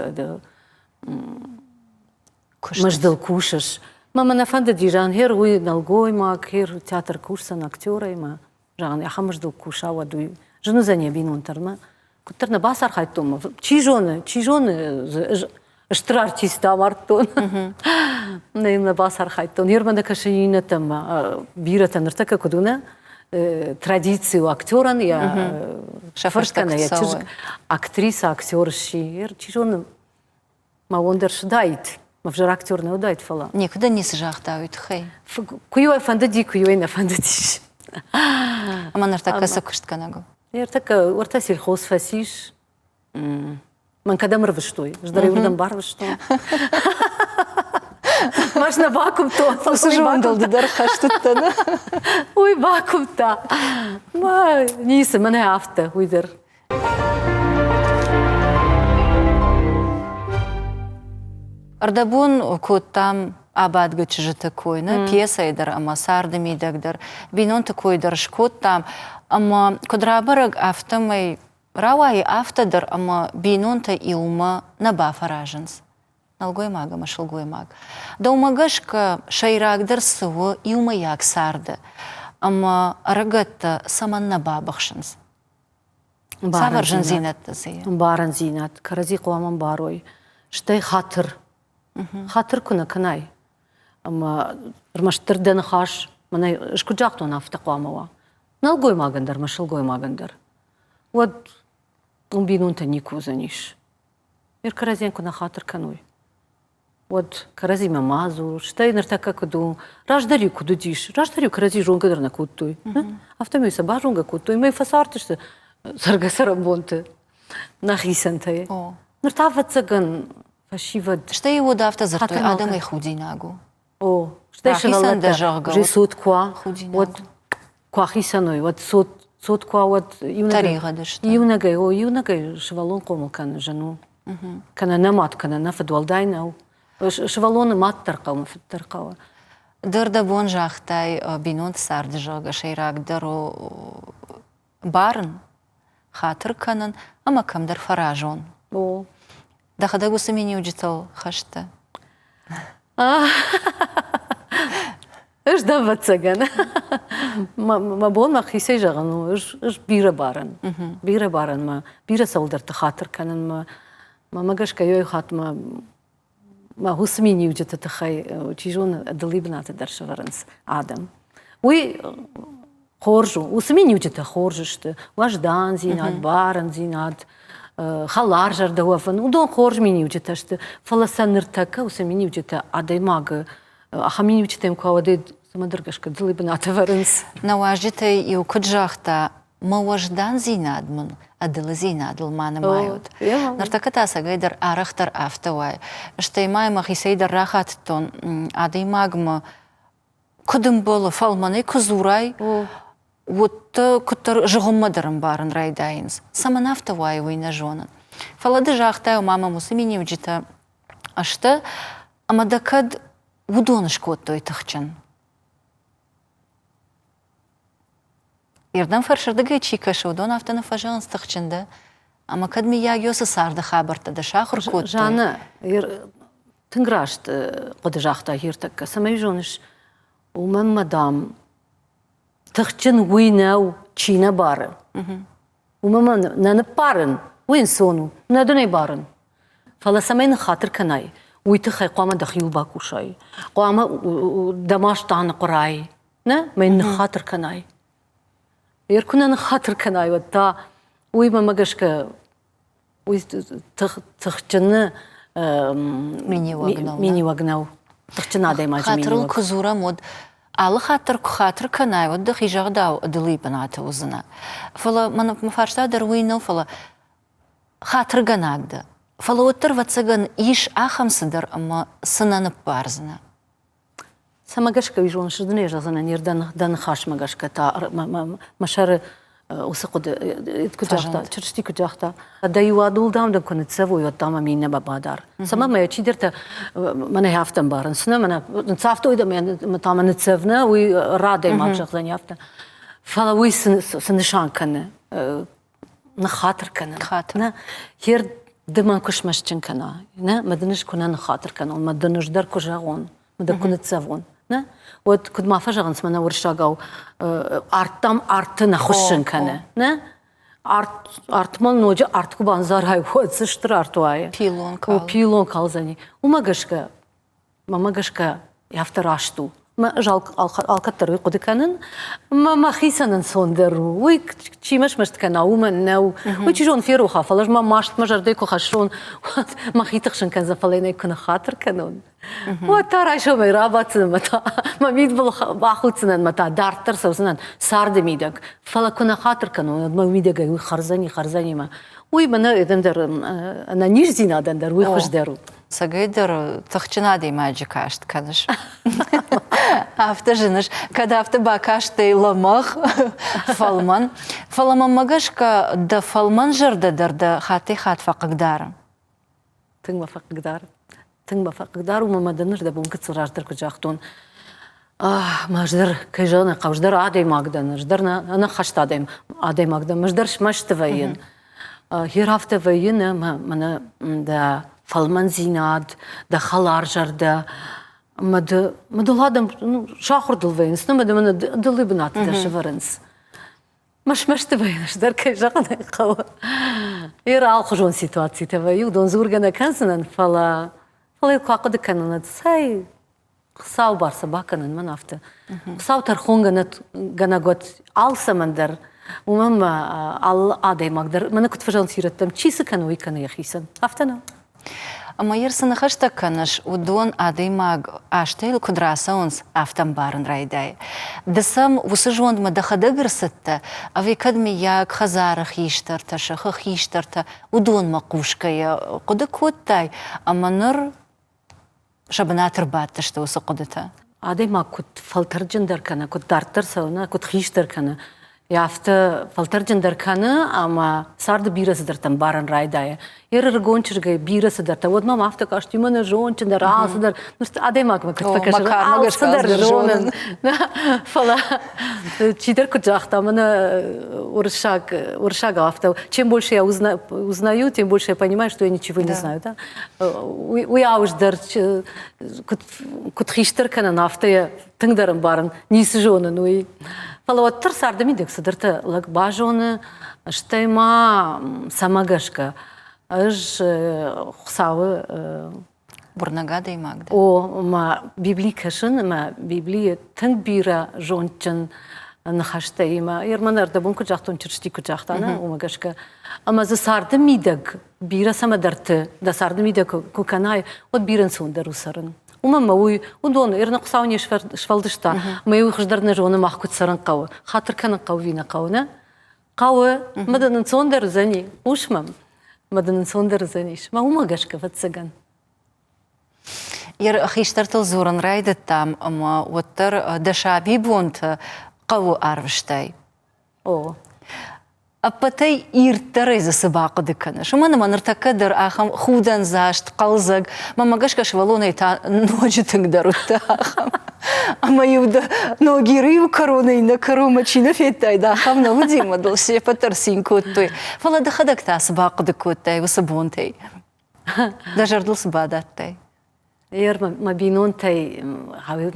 мыздыл кусыс. Мӕ мӕ нӕ фӕндыди, зӕгъын, гъер уый нӕлгоймаг, гъер театр кусдзӕн актерӕй мӕ зӕгъын, ахӕм мыздыл куса, уӕд уый зын уыдзӕн йӕ бинонтӕн. Куыддӕр нӕ бацархайдтон, чи зоны, чи зоны, стыр артист амардтон. Нӕ йын нӕ бацархайдтон. Ермӕ нӕ кӕсын иннӕтӕм бирӕтӕ ныртӕккӕ куыд уына, традици у актерӕн, йӕ фырт кӕнӕ йӕ чызг актриса, актер сси. Чи зоны, мӕ уон дӕр суыдаид. Мӕ взӕр актер нӕ уыдаид, фӕлӕ. Никуы дын ницы загъта уый тыххӕй? Куы-иу ӕй фӕндыди, куы-иу ӕй нӕ фӕндыдис. Ӕмӕ ныртӕккӕ цы куыстгӕнӕг у? Ныртӕккӕ уӕртӕ сельхоз фӕцис. Мӕн кӕдӕм ӕрвыстой? Ӕз дӕр иуырдӕм барвыстон. Мӕс нӕ бакуымдтон. Уыцы зондыл ды дӕр хӕст уыдтӕ, нӕ? Уый бакуымдта. Мӕ ницы, мӕнӕ афтӕ, уый дӕр. Ӕрдӕбон кодтам абадгӕ чызджыты кой, нӕ пьесӕйы дӕр ӕмӕ царды мидӕг дӕр, бинонты кой дӕр скодтам. Ӕмӕ куыд рабӕрӕг, афтӕмӕй рауайы афтӕ дӕр, ӕмӕ бинонтӕ иумӕ нӕ бафӕразынц. Нӕлгоймаг ӕмӕ сылгоймаг. Дӕумӕ гӕсгӕ, сӕйрагдӕр цы у иумӕйаг царды ӕмӕ ӕрыгӕттӕ цӕмӕннӕ бабыхсынц? Цавӕр зындзинӕдтӕ дзы и? Ӕмбарындзинад, кӕрӕдзи хъуамӕ ӕмбарой. Стӕй хатыр. Хатыр куы нӕ кӕнай, ӕмӕ ӕрмӕстдӕр дӕ ныхас, мӕнӕ ӕз куыд загътон, афтӕ хъуамӕ уа. Нӕлгоймагӕн дӕр ӕмӕ сылгоймагӕн дӕр. Уӕд уым бинонтӕ никуы уыдзӕнис. Ир кӕрӕдзийӕн куы нӕ хатыр кӕной, уӕд кӕрӕдзимӕ ма дзур, стӕй ныртӕккӕ куыд у, раздӕр-иу куыд уыдис, раздӕр-иу кӕрӕдзи зонгӕ дӕр нӕ кодтой. Афтӕмӕй сӕ базонгӕ кодтой, мӕ фӕцардысты цӕргӕ-цӕрӕнбонты нӕхицӕнтӕй. Ныр та, ӕвӕццӕгӕн, фӕсивӕд. Стӕй уӕд афтӕ дзырдтой, адӕмӕй худинаг у. О, стӕй сывӕллӕттӕ, зӕгъгӕ, цот куы уа, уӕд куы ахицӕн уой, уӕд цот, цот куы уа, уӕд тӕригъӕд сты. Иунӕгӕй, о, иунӕгӕй сывӕллон хъомыл кӕнын зын у. Кӕнӕ нӕ мад, кӕнӕ нӕ фыд уӕлдай нӕу. Сывӕллоны мад дӕр хъӕуы, фыд дӕр хъӕуы. Ды рдӕбон загътай, бинонты царды, зӕгъгӕ, сӕйрагдӕр у барын, хатыр кӕнын ӕмӕ кӕмдӕр фӕразон. О. Дӕхӕдӕг уыцы миниуджытыл хӕст дӕ? Ӕз дӕ ӕвӕццӕгӕн. Мӕ бон мӕхицӕй зӕгъын у, ӕз бирӕ барӕн. Бирӕ барӕн мӕ, бирӕ цӕуылдӕрты хатыр кӕнын мӕ. Мӕ гӕсгӕ иу хатт мӕ мӕ уыцы миниуджыты тыххӕй, чи зоны, ӕдылы бынаты дӕр сӕвӕрынц адӕм. Уый хорз у. Уыцы миниуджытӕ хорз сты. Уӕздандзинад, барындзинад, хӕларзӕрдӕ уӕвын. Уыдон хорз миниуджытӕ сты. Фӕлӕ сӕ ныртӕккӕ уыцы миниуджытӕ адӕймагы ахӕм миниуджытӕм куы ауадид, цӕмӕдӕр гӕсгӕ дзылы бынаты ӕвӕрынц. Нӕ уазджытӕй иу куыд загъта, Мӕ уӕздандзинад мын ӕдылыдзинадыл ма нымайут. Ныртӕккӕ та ӕцӕгӕйдӕр арӕхдӕр афтӕ уайы. Стӕй ма мӕхицӕй дӕр рахатыдтон, адӕймагмӕ куыд ӕмбӕлы, фӕлмӕнӕй куы дзурай, уӕдта куыддӕр зыгъуыммӕ дӕр ӕмбарын райдайынц. Цӕмӕн афтӕ уайы, уый нӕ зонын. Фӕлӕ ды загътай, ома мӕм уыцы миниуджытӕ сты, ӕмӕ дӕ кӕд уыдон скодтой тыхджын. Ирдӕм фӕрсырдыгӕй чи кӕсы, уыдон афтӕ нӕ фӕзӕгъынц тыхджын дӕ. Ӕмӕ кӕд мыййаг цы царды хабӕрттӕ дӕ сахуыр кодтой. Жанна, тынг раст хъуыды загъта Ертӕккӕ. Цӕмӕй зоныс, уымӕн мӕ, дам, тыхджын уый нӕу, чи нӕ бары. Уымӕн мӕ нӕ ныппарын, уый ӕнцон у, нӕ дын ӕй барын. Фӕлӕ цӕмӕй ныххатыр кӕнай, уый тыххӕй хъуамӕ дӕхиуыл бакусай. Хъуамӕ дӕ маст аныхъуырай, нӕ, мӕ йын ныххатыр кӕнай. Ер куы нӕ ныххатыр кӕнай, уӕд та уый мӕмӕ гӕсгӕ уый тыхджыны миниуӕг нӕу. Тыхджын адӕймаджы миниуӕг. Хатырыл куы дзурӕм, уӕд алы хатт дӕр куы хатыр кӕнай, уӕд дӕхи зӕгъдау ӕдылыйы бынаты уыдзынӕ. Фӕлӕ мӕн мӕ фарста дӕр уый нӕу, фӕлӕ хатыргӕнаг дӕ. Фӕлӕ уӕддӕр, ӕвӕццӕгӕн, ис ахӕм цыдӕр, ӕмӕ цы нӕ ныббардзынӕ. Цӕмӕ гӕсгӕ уый зоныс, дын ӕз зӕгъдзынӕн, дӕ ныхасмӕ гӕсгӕ та мӕ сӕры уыцы хъуыды куыд загъта, Чырысти куыд загъта, дӕ иу адул дам дын куы ныццӕвой, уӕд дам ӕм иннӕмӕ бадар. Цӕмӕ мӕ чидӕртӕ мӕнӕ афтӕ ӕмбарынц, нӕ мӕнӕ ныццавтой дӕ мӕ та мӕ ныццӕв, нӕ уый радӕймаг зӕгъдзӕни афтӕ. Фӕлӕ уый цы нысан кӕны? Ныххатыр кӕнын. Хатыр. Нӕ, хер ды мӕн куы смӕстджын кӕна, нӕ, мӕ дын ӕз куы нӕ ныххатыр кӕнон, мӕ дын ӕз дӕр куы зӕгъон, мӕ дӕ куы ныццӕвон, нӕ, уӕд куыд ма фӕзӕгъынц мӕнӕ уырыссагау, арттам арты нӕ хуыссын кӕны, нӕ? Арт, артмӕ ноджы арт куы бандзарай, уӕд дзы стыр арт уайы. Пилон кал. Пилон калдзӕни. Уымӕ гӕсгӕ Мӕнмӕ гӕсгӕ, афтӕ раст у. Мӕ ӕз алкӕддӕр уый хъуыды кӕнын. Мӕ мӕхицӕн ӕнцондӕр у. Уый чи мӕ смӕст кӕна, уымӕн нӕу. Уый чи зон фероха, фӕлӕ ӕз мӕ маст мӕ зӕрдӕйы куы хӕссон, уӕд мӕхи тыхсын кӕндзӕн, фӕлӕ йын ӕй куы ныххатыр кӕнон, уӕд та райсомӕй рабаддзынӕн мӕ та мӕ мидбыл бахуддзынӕн мӕ та дарддӕр цӕудзынӕн царды мидӕг. Фӕлӕ куы нӕ хатыр кӕнон, уӕд мӕ мидӕгӕй уый хӕрдзӕни, хӕрдзӕни мӕ. Уый мӕнӕ ӕндӕр ӕнӕниздзинадӕн дӕр уый хуыздӕр у. Цӕгӕйдӕр тыхджын адӕймаджы каст кӕныс. Афтӕ зыныс, кӕд афтӕ бакастӕй лӕмӕгъ, фӕлмӕн. Фӕлӕ мӕнмӕ гӕсгӕ дӕ фӕлмӕн зӕрдӕ дӕр дӕ хаттӕй-хатт фӕхъыгдары. Тынг мӕ фӕхъыгдары. Тынг мӕ фӕхъыгдары, уымӕн ӕмӕ дын ныр дӕ бон гыццыл раздӕр куыд загътон, мӕ ӕз дӕр, кӕй зӕгъын ӕй хъӕуы, ӕз дӕр адӕймаг дӕн, ӕз дӕр ӕнӕххӕст адӕймаг дӕн, ӕз дӕр смӕсты вӕййын. Гъер афтӕ вӕййы нӕ, мӕнӕ дӕ фӕлмӕндзинад, дӕ хӕларзӕрдӕ, ӕмӕ ды, мӕ дыл адӕм сахуыр дыл вӕййынц, нӕ мӕ дӕ мӕнӕ дылы бынаты дӕр сӕвӕрынц. Мӕ смӕсты вӕййын, ӕз дӕр кӕй зӕгъын ӕй хъӕуы. Ир алхуызон ситуацитӕ вӕййы, уыдон дзургӕ нӕ кӕндзынӕн, фӕлӕ фӕлӕ куы ахъуыды кӕнын, цӕй, Хуыцау бар цы бакӕнын мӕн афтӕ. Хуыцау тӕрхонгӕнӕг уӕд алцӕмӕн дӕр, уымӕн мӕ алы адӕймаг дӕр, мӕнӕ куыд фӕзӕгъынц ирӕттӕм, чи цы кӕны, уый кӕны йӕхицӕн. Афтӕ нӕу? Ӕмӕ йыр цы ныхӕстӕ кӕныс, уыдон адӕймаг азтӕ йыл куыд рацӕуынц, афтӕ ӕмбарын райдайы. Ды сӕм уыцы зондмӕ дӕхӕдӕг ӕрцыдтӕ, ӕви кӕд мыййаг хӕдзары хистӕртӕ, сыхы хистӕртӕ уыдонмӕ хъусгӕйӕ хъуыды кодтай, ӕмӕ ныр сӕ бынаты рбадтысты уыцы хъуыдытӕ. Адӕймаг куыд фӕлтӕрджындӕр кӕны, куыд дарддӕр цӕуы, нӕ, куыд хистӕр кӕны, афтӕ фӕлтӕрджындӕр кӕны ӕмӕ царды бирӕ цыдӕртӕ ӕмбарын райдайы. Йе рыгон чызгӕй бирӕ цыдӕртӕ, уӕд мӕм афтӕ касти, мӕнӕ зондджындӕр, алцыдӕр. Адӕймагмӕ куыд фӕкӕсы, алцыдӕр зонын. Фӕлӕ чидӕр куыд загъта, мӕнӕ уырыссаг, уырыссагау афтӕ, чем больше я узнаю, тем больше я понимаю, что я ничего не знаю. Да? Уый ауыздӕр куыд хистӕр кӕнын, афтӕ йӕ тынгдӕр ӕмбарын, ницы зонын уый. Фӕлӕ уӕддӕр царды мидӕг цыдӕртӕ лӕг базоны, стӕй ма цӕмӕ гӕсгӕ ӕз Хуыцауы Уырнӕг адӕймаг дӕ? О, мӕ Библи кӕсын ӕмӕ Библийы тынг бирӕ зондджын ныхӕстӕ имӕ. Ерман ӕрдӕбон куыд загътон, Чырысти куыд загъта, нӕ, уымӕ гӕсгӕ. Ӕмӕ дзы царды мидӕг бирӕ цӕмӕдӕрты дӕ царды мидӕг куы кӕнай, уӕд бирӕ ӕнцондӕр у цӕрын. Уымӕн мӕ уый, уыдон Ирны Хуыцау не сфӕлдыста, мӕ уый хуыздӕр нӕ зоны, мах куыд цӕрын хъӕуы, хатыр кӕнын хъӕуы ӕви нӕ хъӕуы, нӕ? Хъӕуы, мӕ дын ӕнцондӕр уыдзӕни, хъус мӕм, мӕ дын ӕнцондӕр уыдзӕнис. Мӕ уымӕ гӕсгӕ, ӕвӕццӕгӕн. Йӕ хистӕртыл дзурын райдыдтам, ӕмӕ уӕддӕр дӕ сабибонты хъӕуы арвыстай. О. Ӕппӕтӕй ирддӕрӕй дзы цы бахъуыды кӕныс? Уымӕн ӕмӕ ныртӕккӕ дӕр ахӕм худӕндзаст, хъӕлдзӕг, мӕнмӕ гӕсгӕ сывӕллонӕй та ноджы тынгдӕр уыдтӕ ахӕм. Ӕмӕ-иу дӕ Ногиры-иу кӕронӕй нӕ кӕронмӕ чи нӕ федтаид, ахӕм нӕ уыди, ӕмӕ дыл се ппӕт дӕр цин кодтой. Фӕлӕ дӕхӕдӕг та цы бахъуыды кодтай уыцы бонтӕй? Дӕ зӕрдыл цы бадардтай? Ер мӕ бинонтӕй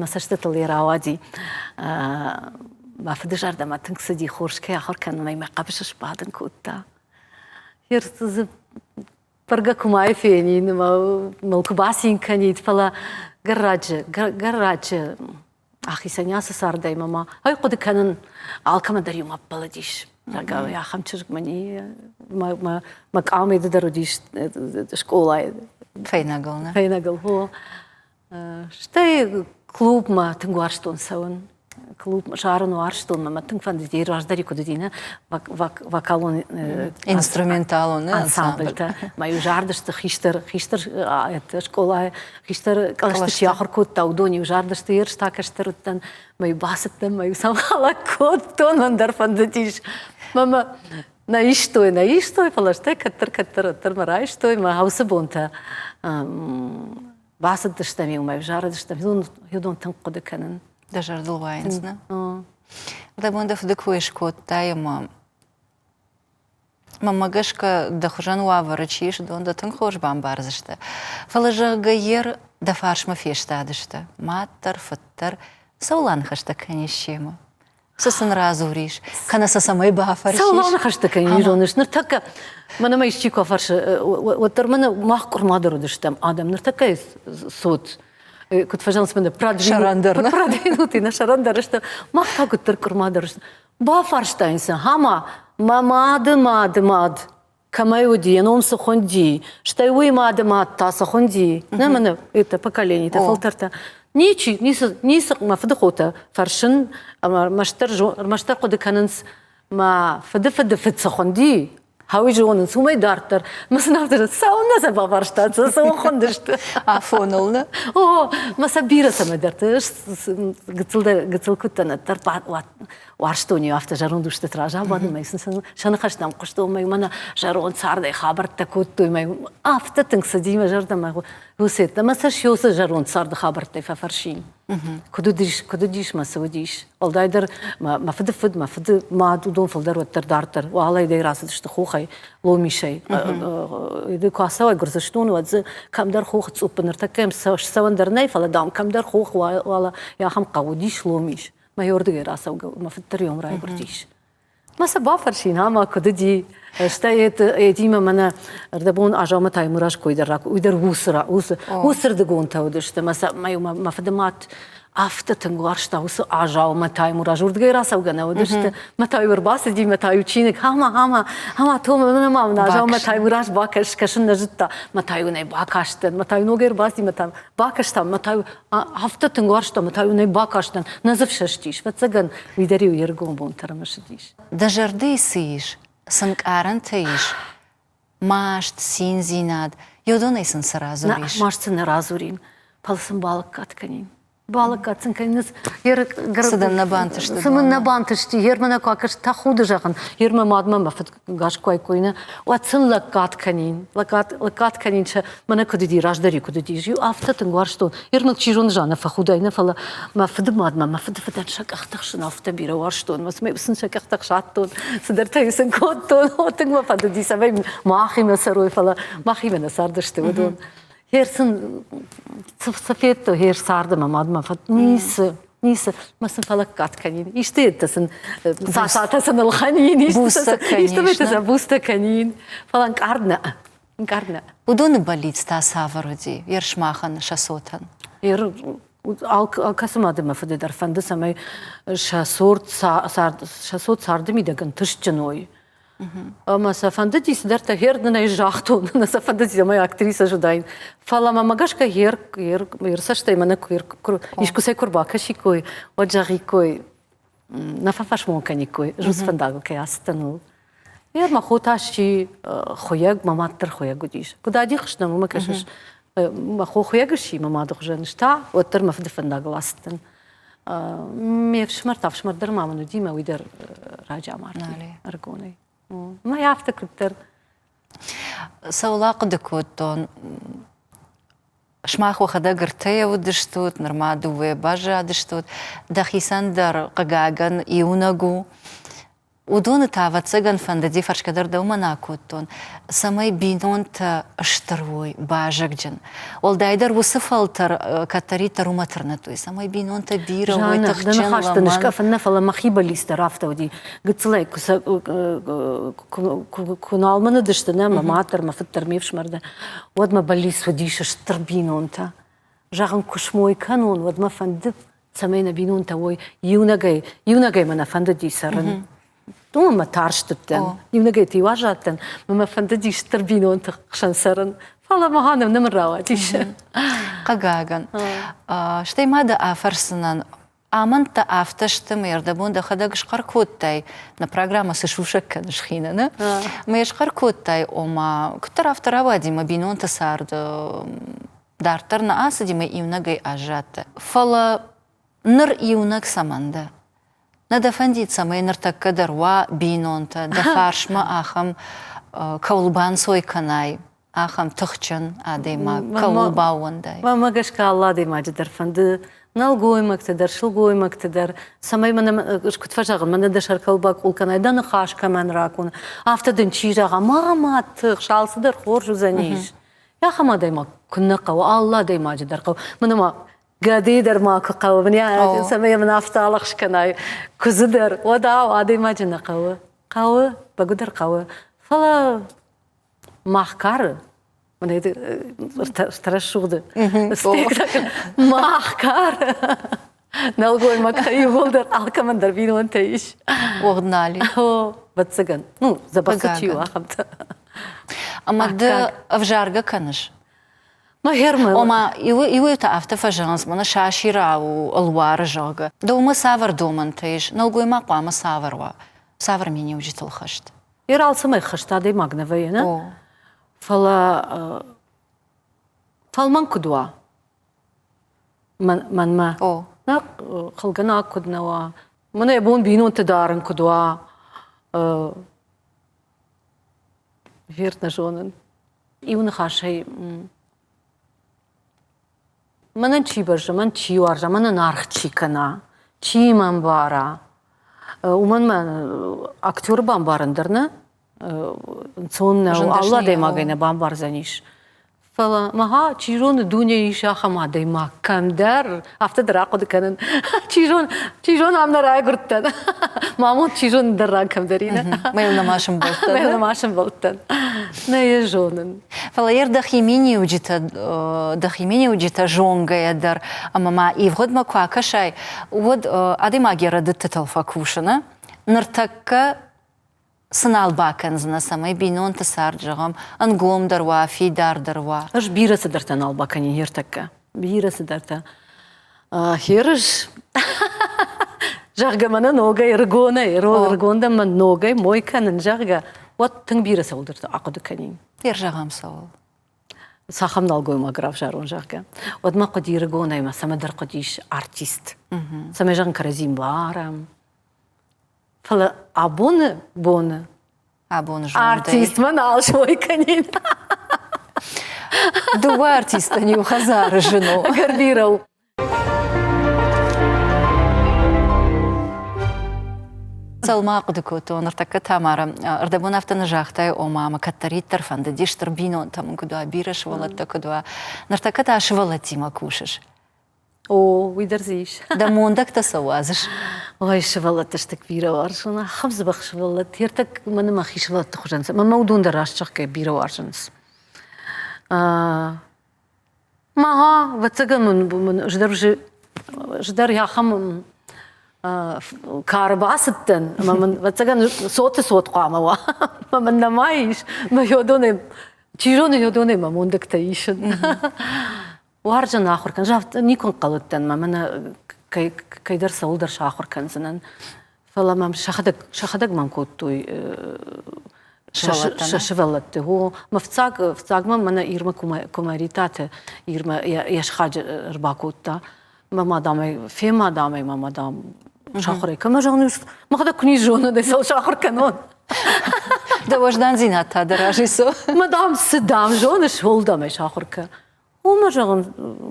мӕ цӕстытыл йӕ рауади. Мӕ фыды зӕрдӕмӕ тынг цыди, хорз кӕй ахуыр кӕнынӕй мӕ хъӕбысы сбадын кодта. Ер дзы бӕргӕ куы ма фенин, мыл куы бацин кӕнид, фӕлӕ гӕрраджы, гӕрраджы ахицӕн ацы цардӕй мӕ ма ӕй хъуыды кӕнын, алкӕмӕн дӕр иу ӕппӕлыдис. Зӕгъгӕ, ахӕм чызг мын и, мӕ къамеды дӕр уыдис скъолайы. Фӕйнӕгыл, нӕ? Фӕйнӕгыл, хо. Стӕй клубмӕ тынг уарзтон цӕуын. Клуб зарын уарзтон, мӕ тынг фӕндыди, раздӕр куыд уыди, нӕ вокалон инструменталон ансамбльтӕ. Мӕ иу зардысты хистӕр хистӕр скъолайы хистӕр кълӕсты чи ахуыр кодта, уыдон-иу зардысты ерыс та кӕстӕр уыдтӕн. Мӕ иу бацыдтӕн, мӕ иу сӕм хӕлӕг кодтон, ӕндӕр фӕндыдис. Мӕ мӕ нӕ истой, нӕ истой, фӕлӕ стӕй кӕддӕр-кӕддӕр уӕддӕр мӕ райстой, мӕ уыцы бонтӕ бацыдыстӕм-иу мӕ зарыдыстӕм, уыдон тынг хъуыды кӕнын. Дӕ зӕрдыл уайынц, нӕ? Дӕ бон дӕ фыды кой скодтай ӕмӕ мӕнмӕ гӕсгӕ дӕ хуызӕн уавӕры чи ис, уыдон дӕ тынг хорз бамбардзысты. Фӕлӕ, зӕгъгӕ, ер дӕ фарсмӕ фестадысты, мад дӕр, фыд дӕр, цӕуыл аныхӕстӕ кӕнис семӕ? Цы сын радзурис, кӕнӕ сӕ цӕмӕй бафӕрсис? Цӕуыл аныхӕстӕ кӕнин, зоныс, ныртӕккӕ мӕнӕ мӕ исчи куы афӕрсы, уӕддӕр мӕнӕ мах къуырма дӕр уыдыстӕм адӕм, ныртӕккӕ цот куыд фӕзӕгъынц мӕнӕ продвинутый нӕ сӕрӕндӕр сты, мах та куыддӕр къуырма дӕр сты. Бафарстаин сӕ, хама, мӕ мады мады мад кӕмӕй уыди, йӕ ном цы хуынди, стӕй уый мады мад та цы хуынди, нӕ мӕнӕ это поколение, фӕлтӕртӕ. Ничи, ницы, ницы мӕ фыдыхотӕ фӕрсын ӕмӕ ӕрмӕстдӕр, ӕрмӕстдӕр хъуыды кӕнынц, мӕ фыды фыды фыд цы хуынди, Хауи зонынц, уымӕй дарддӕр. Мӕ сын афтӕ цӕуылнӕ сӕ бафарстат, цӕуыл хуындысты? Афоныл, нӕ? О, мӕ сӕ бирӕ цӕмӕдӕрты гыццыл гыццыл куыдтӕн ӕддӕр уарзтон-иу афтӕ зӕронд устыты раз абадын, мӕ сын сӕ ныхӕстӕм хъуыстон, мӕ мӕнӕ зӕронд цардӕй хабӕрттӕ кодтой, мӕ афтӕ тынг цыди мӕ зӕрдӕмӕ уыцеттӕ, мӕ сӕ сёсы зӕронд царды хабӕрттӕй фӕфӕрсин. Куыд уыдис, куыд уыдис мӕ цы уыдис. Уӕлдайдӕр мӕ фыды фыд, мӕ фыды мад, уыдон фылдӕр уӕддӕр дарддӕр уӕлӕй дӕй рацыдысты хохӕй, Ломисӕй. Ды куы ацӕуай Гуырдзыстоны, уӕд дзы кӕмдӕр хохы цъуппы ныртӕккӕ йӕм ссӕуӕн дӕр нӕй, фӕлӕ, дам, кӕмдӕр хох уӕлӕ ахӕм хъӕу уыдис Ломис. Мӕ уырдыгӕй рацӕугӕ, мӕ фыд дӕр йом райгуырдис. Мӕ сӕ бафӕрсин, ӕмӕ куыд уыди. Стӕй Эдимӕ мӕнӕ ӕрдӕбон Азамӕ Таймураз кой дӕр уый дӕр уыцы уыцы уыцырдыгонтӕ уыдысты. Мӕ мӕ фыды мад афтӕ тынг уарзта уыцы Азаумӕ Таймураз. Уырдыгӕй рацӕугӕ нӕ уыдысты. Мӕ та-иу ӕрбацыди, мӕ та-иу чиныг, хама, хама, хама, Тома, мӕнӕ ма мын Азаумӕ Таймураз бакӕс, кӕсын нӕ зыдта. Мӕ та-иу ын ӕй бакастӕн, мӕ та-иу ногӕй ӕрбацыди, мӕ та бакастам, мӕ та-иу афтӕ тынг уарзта, мӕ та-иу ын ӕй бакастӕн. Нӕ дзы фсӕстис, ӕвӕццӕгӕн, уый дӕр-иу йе ргом бонтӕ рымысыдис. Дӕ зӕрдӕйы цы ис, цы нкъарӕнтӕ ис, маст, циндзинад, уыдонӕй сын цы радзурис? Нӕ, маст сын нӕ радзурин, фӕлӕ сын балӕггад кӕнин. Балӕггад сын кӕнин. Цы дын нӕ бантысти? Цы мын нӕ бантысти, ер мӕ нӕ куы акӕс, тӕхуды зӕгъын, ер мӕ мадмӕ мӕ фыд гас куы айкой, нӕ, уӕд сын лӕггад кӕнин, лӕггад, лӕггад кӕнин сӕ мӕнӕ куыд уыди, раздӕр куыд уыди, иу афтӕ тынг уарзтон. Ер мыл чи зоны, Жанна фӕхудай нӕ, фӕлӕ мӕ фыды мадмӕ, мӕ фыды фыдӕн сӕ къӕхтӕ хсын афтӕ бирӕ уарзтон, мӕ сын сӕ къӕхтӕ хсадтон, цыдӕртӕ сын кодтон, о, тынг мӕ фӕндыди, цӕмӕй махимӕ цӕрой, фӕлӕ махимӕ нӕ цардысты уыдон. Хер сын цы федтой, хер царды мӕ мадмӕ ницы, ницы, мӕ сын фӕлӕггад кӕнин, исты йедтӕ сын цацатӕ сын ӕлхӕнин, исты сӕ бустӕ кӕнин, фӕлӕ ӕнкъард нӕ, ӕнкъард нӕ. Уыдоны бӕллиц та цавӕр уыди Ерсмахӕн сӕ цотӕн? Алкӕцы мады мӕ фыды дӕр фӕнды, цӕмӕй сӕ цорд сӕ цот царды мидӕг ӕнтыстджын уой. Ӕмӕ сӕ фӕндыди цыдӕртӕ гъер нын ӕй загътон, нӕ сӕ фӕндыди, цӕмӕй актрисӕ суыдаин. Фӕлӕ мӕмӕ гӕсгӕ гъер, гъер, гъер цӕстӕй мӕнӕ куы искуыцӕй куы рбакӕсиккой, уӕд зӕгъиккой. Нӕ фӕфӕсмон кӕниккой, ӕз фӕндагыл кӕй ацыдтӕн, ууыл. Йе мӕ хо та сси хуыйӕг, мӕ мад дӕр хуыйӕг уыдис. Куыд адих стӕм, уымӕ кӕсыс, мӕ хо хуыйӕг сси, мӕ мады хуызӕн ӕз та уӕддӕр мӕ фыды фӕндагыл ацыдтӕн. Ме фсымӕр та ӕфсымӕр дӕр ма мын уыди, мӕ уый дӕр раджы амарди ӕрыгонӕй. Мӕ афтӕ куыддӕр. Цӕуыл ахъуыды кодтон, Сымах уӕхӕдӕг ӕртӕйӕ уыдыстут, нырма дыууӕ баззадыстут. Дӕхицӕн дӕр, хъыгагӕн, иунӕг у. Уыдоны та, ӕвӕццӕгӕн, фӕндыди, фӕрсгӕ дӕр дӕумӕ нӕ акодтон, цӕмӕй бинонтӕ стыр уой, базыгджын. Уӕлдайдӕр уыцы фӕлтӕр кӕддӕриддӕр уымӕ тырныдтой, цӕмӕй бинонтӕ бирӕ уой, тыхджын, Дӕ ныхӕстӕ ныскъӕфын нӕ, фӕлӕ мӕхи бӕллиц дӕр афтӕ уыди. Гыццылӕй куы куы нал мын уыдысты, нӕ, мӕ мад дӕр, мӕ фыд дӕр, ме фсымӕр дӕр, уӕд мӕ бӕллиц уыдис стыр бинонтӕ. Зӕгъын, куы смой кӕнон, уӕд мӕ фӕнды, цӕмӕй нӕ бинонтӕ уой иунӕгӕй, иунӕгӕй мӕ нӕ фӕндыди цӕрын. Уымӕн мӕ тарст уыдтӕн, иунӕгӕй ты уазадтӕн, мӕ мӕ фӕндыди стыр бинонты хсӕн цӕрын. Фӕлӕ мӕ нӕ мын рауадис. Хъыгагӕн. Стӕй ма дӕ афӕрсынӕн, Амӕндтӕ афтӕ сты, мӕ ӕрдӕбон дӕхӕдӕг схъӕр кодтай, нӕ программӕ цы сусӕг кӕныс хины, нӕ? Мӕ схъӕр кодтай, ома, куыддӕр афтӕ рауади мӕ бинонты цард дарддӕр нӕ ацыди, мӕ иунӕгӕй аззадтӕ. Фӕлӕ ныр иунӕг цӕмӕн дӕ? Нӕ дӕ фӕндид, цӕмӕй ныртӕккӕ дӕр уа бинонтӕ, дӕ фарсмӕ ахӕм кӕуыл банцой кӕнай, ахӕм тыхджын адӕймаг кӕуыл баууӕндай? Мӕнмӕ гӕсгӕ алы адӕймаджы дӕр фӕнды нӕлгоймӕгты дӕр, сылгоймӕгты дӕр, цӕмӕй мӕнӕ куыд фӕзӕгъын, мӕнӕ дӕ сӕр кӕуыл бакъул кӕнай, дӕ ныхас кӕмӕн ракон, афтӕ дын чи зӕгъа, ма ма тыхс, алцыдӕр хорз уыдзӕнис. Ахӕм адӕймаг куыннӕ хъӕуы, алы адӕймаджы дӕр хъӕуы. Мӕнӕ ма гӕдыйы дӕр ма куы хъӕуы, цӕмӕй мын афтӕ алӕгъз кӕнай, куыдзы дӕр, уӕд ау, адӕймаджы нӕ хъӕуы. Хъӕуы, бӕгуыдӕр хъӕуы. Фӕлӕ мах кары рӕсугъды спектакль мах кары нӕлгоймӕгтӕ иууылдӕр алкӕмӕн дӕр бинонтӕ ис Угъднали. О, ӕвӕццӕгӕн. Ну, дзӕбӕх чи у, ахӕмтӕ. Ӕмӕ ды ӕвзаргӕ кӕныс? Мӕ хермӕ. Ома, иуӕй-иутӕ афтӕ фӕзӕгъынц, мӕнӕ сасирау ӕлуары, зӕгъгӕ. Дӕумӕ цавӕр домӕнтӕ ис? Нӕлгоймаг хъуамӕ цавӕр уа? Цавӕр миниуджытыл хӕст? Ир алцӕмӕй хӕст адӕймаг нӕ вӕййы, нӕ? Фӕлӕ фӕлмӕн куыд уа мӕнмӕ? Нӕ хылгӕнаг куыд нӕ уа, мӕнӕ йӕ бон бинонты дарын куыд уа, верт нӕ зонын. Иу ныхасӕй Мӕнӕн чи бӕззы, мӕн чи уарза, мӕнӕн аргъ чи кӕна, чи мӕ ӕмбара, уымӕн мӕ актеры бамбарын дӕр нӕ ӕнцон нӕу, алы адӕймагӕй нӕ бамбардзӕнис. Фӕлӕ мӕ чи зоны, дуне ис ахӕм адӕймаг кӕмдӕр, афтӕ дӕр ахъуыды кӕнын. Чи зоны, чи зоны, ам нӕ райгуырдтӕн. Мӕ амонд чи зоны, дӕр ран кӕмдӕр и. Мӕ нӕма сӕмбӕлдтӕн. Мӕ нӕма сӕмбӕлдтӕн. Нӕ йӕ зонын. Фӕлӕ йӕ дӕхи миниуджытӕ, дӕхи миниуджытӕ зонгӕйӕ дӕр ӕмӕ ма ивгъуыдмӕ куы акӕсай, уӕд адӕймаг йӕ рӕдыдтытыл фӕкусы, нӕ? Ныртӕккӕ цы нал бакӕндзынӕ, цӕмӕй бинонты цард, зӕгъӕм, ӕнгомдӕр уа, фидардӕр уа? Ӕз бирӕ цыдӕртӕ нал бакӕнин ныртӕккӕ. Бирӕ цыдӕртӕ. Херыс, зӕгъгӕ, мӕнӕ ногӕй, ӕрыгонӕй, ӕрыгондӕн мӕ ногӕй мой кӕнын, зӕгъгӕ, уӕд тынг бирӕ цӕуылдӕрты ахъуыды кӕнин. Зӕгъӕм цӕуыл? Цахӕм нӕлгоймаг равзарон, зӕгъгӕ. Уӕд мӕ хъуыди ӕрыгонӕй мӕ цӕмӕдӕр хъуыдис артист. Цӕмӕй, зӕгъын, кӕрӕдзи мбарӕм. Фӕлӕ абоны боны абоны зондӕй. Артистмӕ нал смой кӕнин. Дыууӕ артистӕн иу хӕдзары зын у. Ӕгӕр бирӕ у. Цӕуыл ма ахъуыды кодтон ныртӕккӕ Тамара, ӕрдӕбон афтӕ нӕ загътай, ома мӕ кӕддӕриддӕр фӕндыди стыр бинонтӕ мын куыд уа, бирӕ сывӕллӕттӕ куыд уа. Ныртӕккӕ та сывӕллӕттимӕ кусыс. О, уый дӕр дзы ис. Дӕ мондӕгтӕ сӕ уадзыс? Ой, сывӕллӕтты стыг бирӕ уарзын. Ахӕм дзӕбӕх сывӕллӕтты. Ӕртӕк мӕнӕ мӕхи сывӕллӕтты хуызӕн. Мӕ уыдон дӕр раст зӕгъгӕ бирӕ уарзынц. Мага, ӕвӕццӕгӕн мын ӕз дӕр ӕз дӕр ахӕм кары бацыдтӕн, ӕмӕ мын ӕвӕццӕгӕн цоты цот хъуамӕ уа. Ӕмӕ мын нӕма ис. Мӕ йодонӕй, чи зоны, йодонӕй мӕ мондӕгтӕ исын. Уарзын ахуыр кӕнын. Загъта, никуы ӕнхъӕл уыдтӕн мӕ мӕнӕ кӕйдӕр цӕуылдӕр сахуыр кӕндзынӕн. Фӕлӕ мӕм сӕхӕдӕг, сӕхӕдӕг мӕм кодтой сӕ сывӕллӕтты. О, мӕ фыццаг, фыццаг мӕм мӕнӕ Ирмӕ Кумаритаты Ирмӕ йӕ сыхаджы ӕрбакодта. Мӕ мадамӕй, фемадамӕй мӕ мадам сахуыр ӕй кӕмӕ зӕгъын, мӕхӕдӕг куы не зонын, цӕуыл сахуыр кӕнон. Дӕ уӕздандзинад та дӕ разӕй цы? Мадам, цы дам зоныс, уыл дам ӕй сахуыр кӕ. Уымӕ зӕгъын,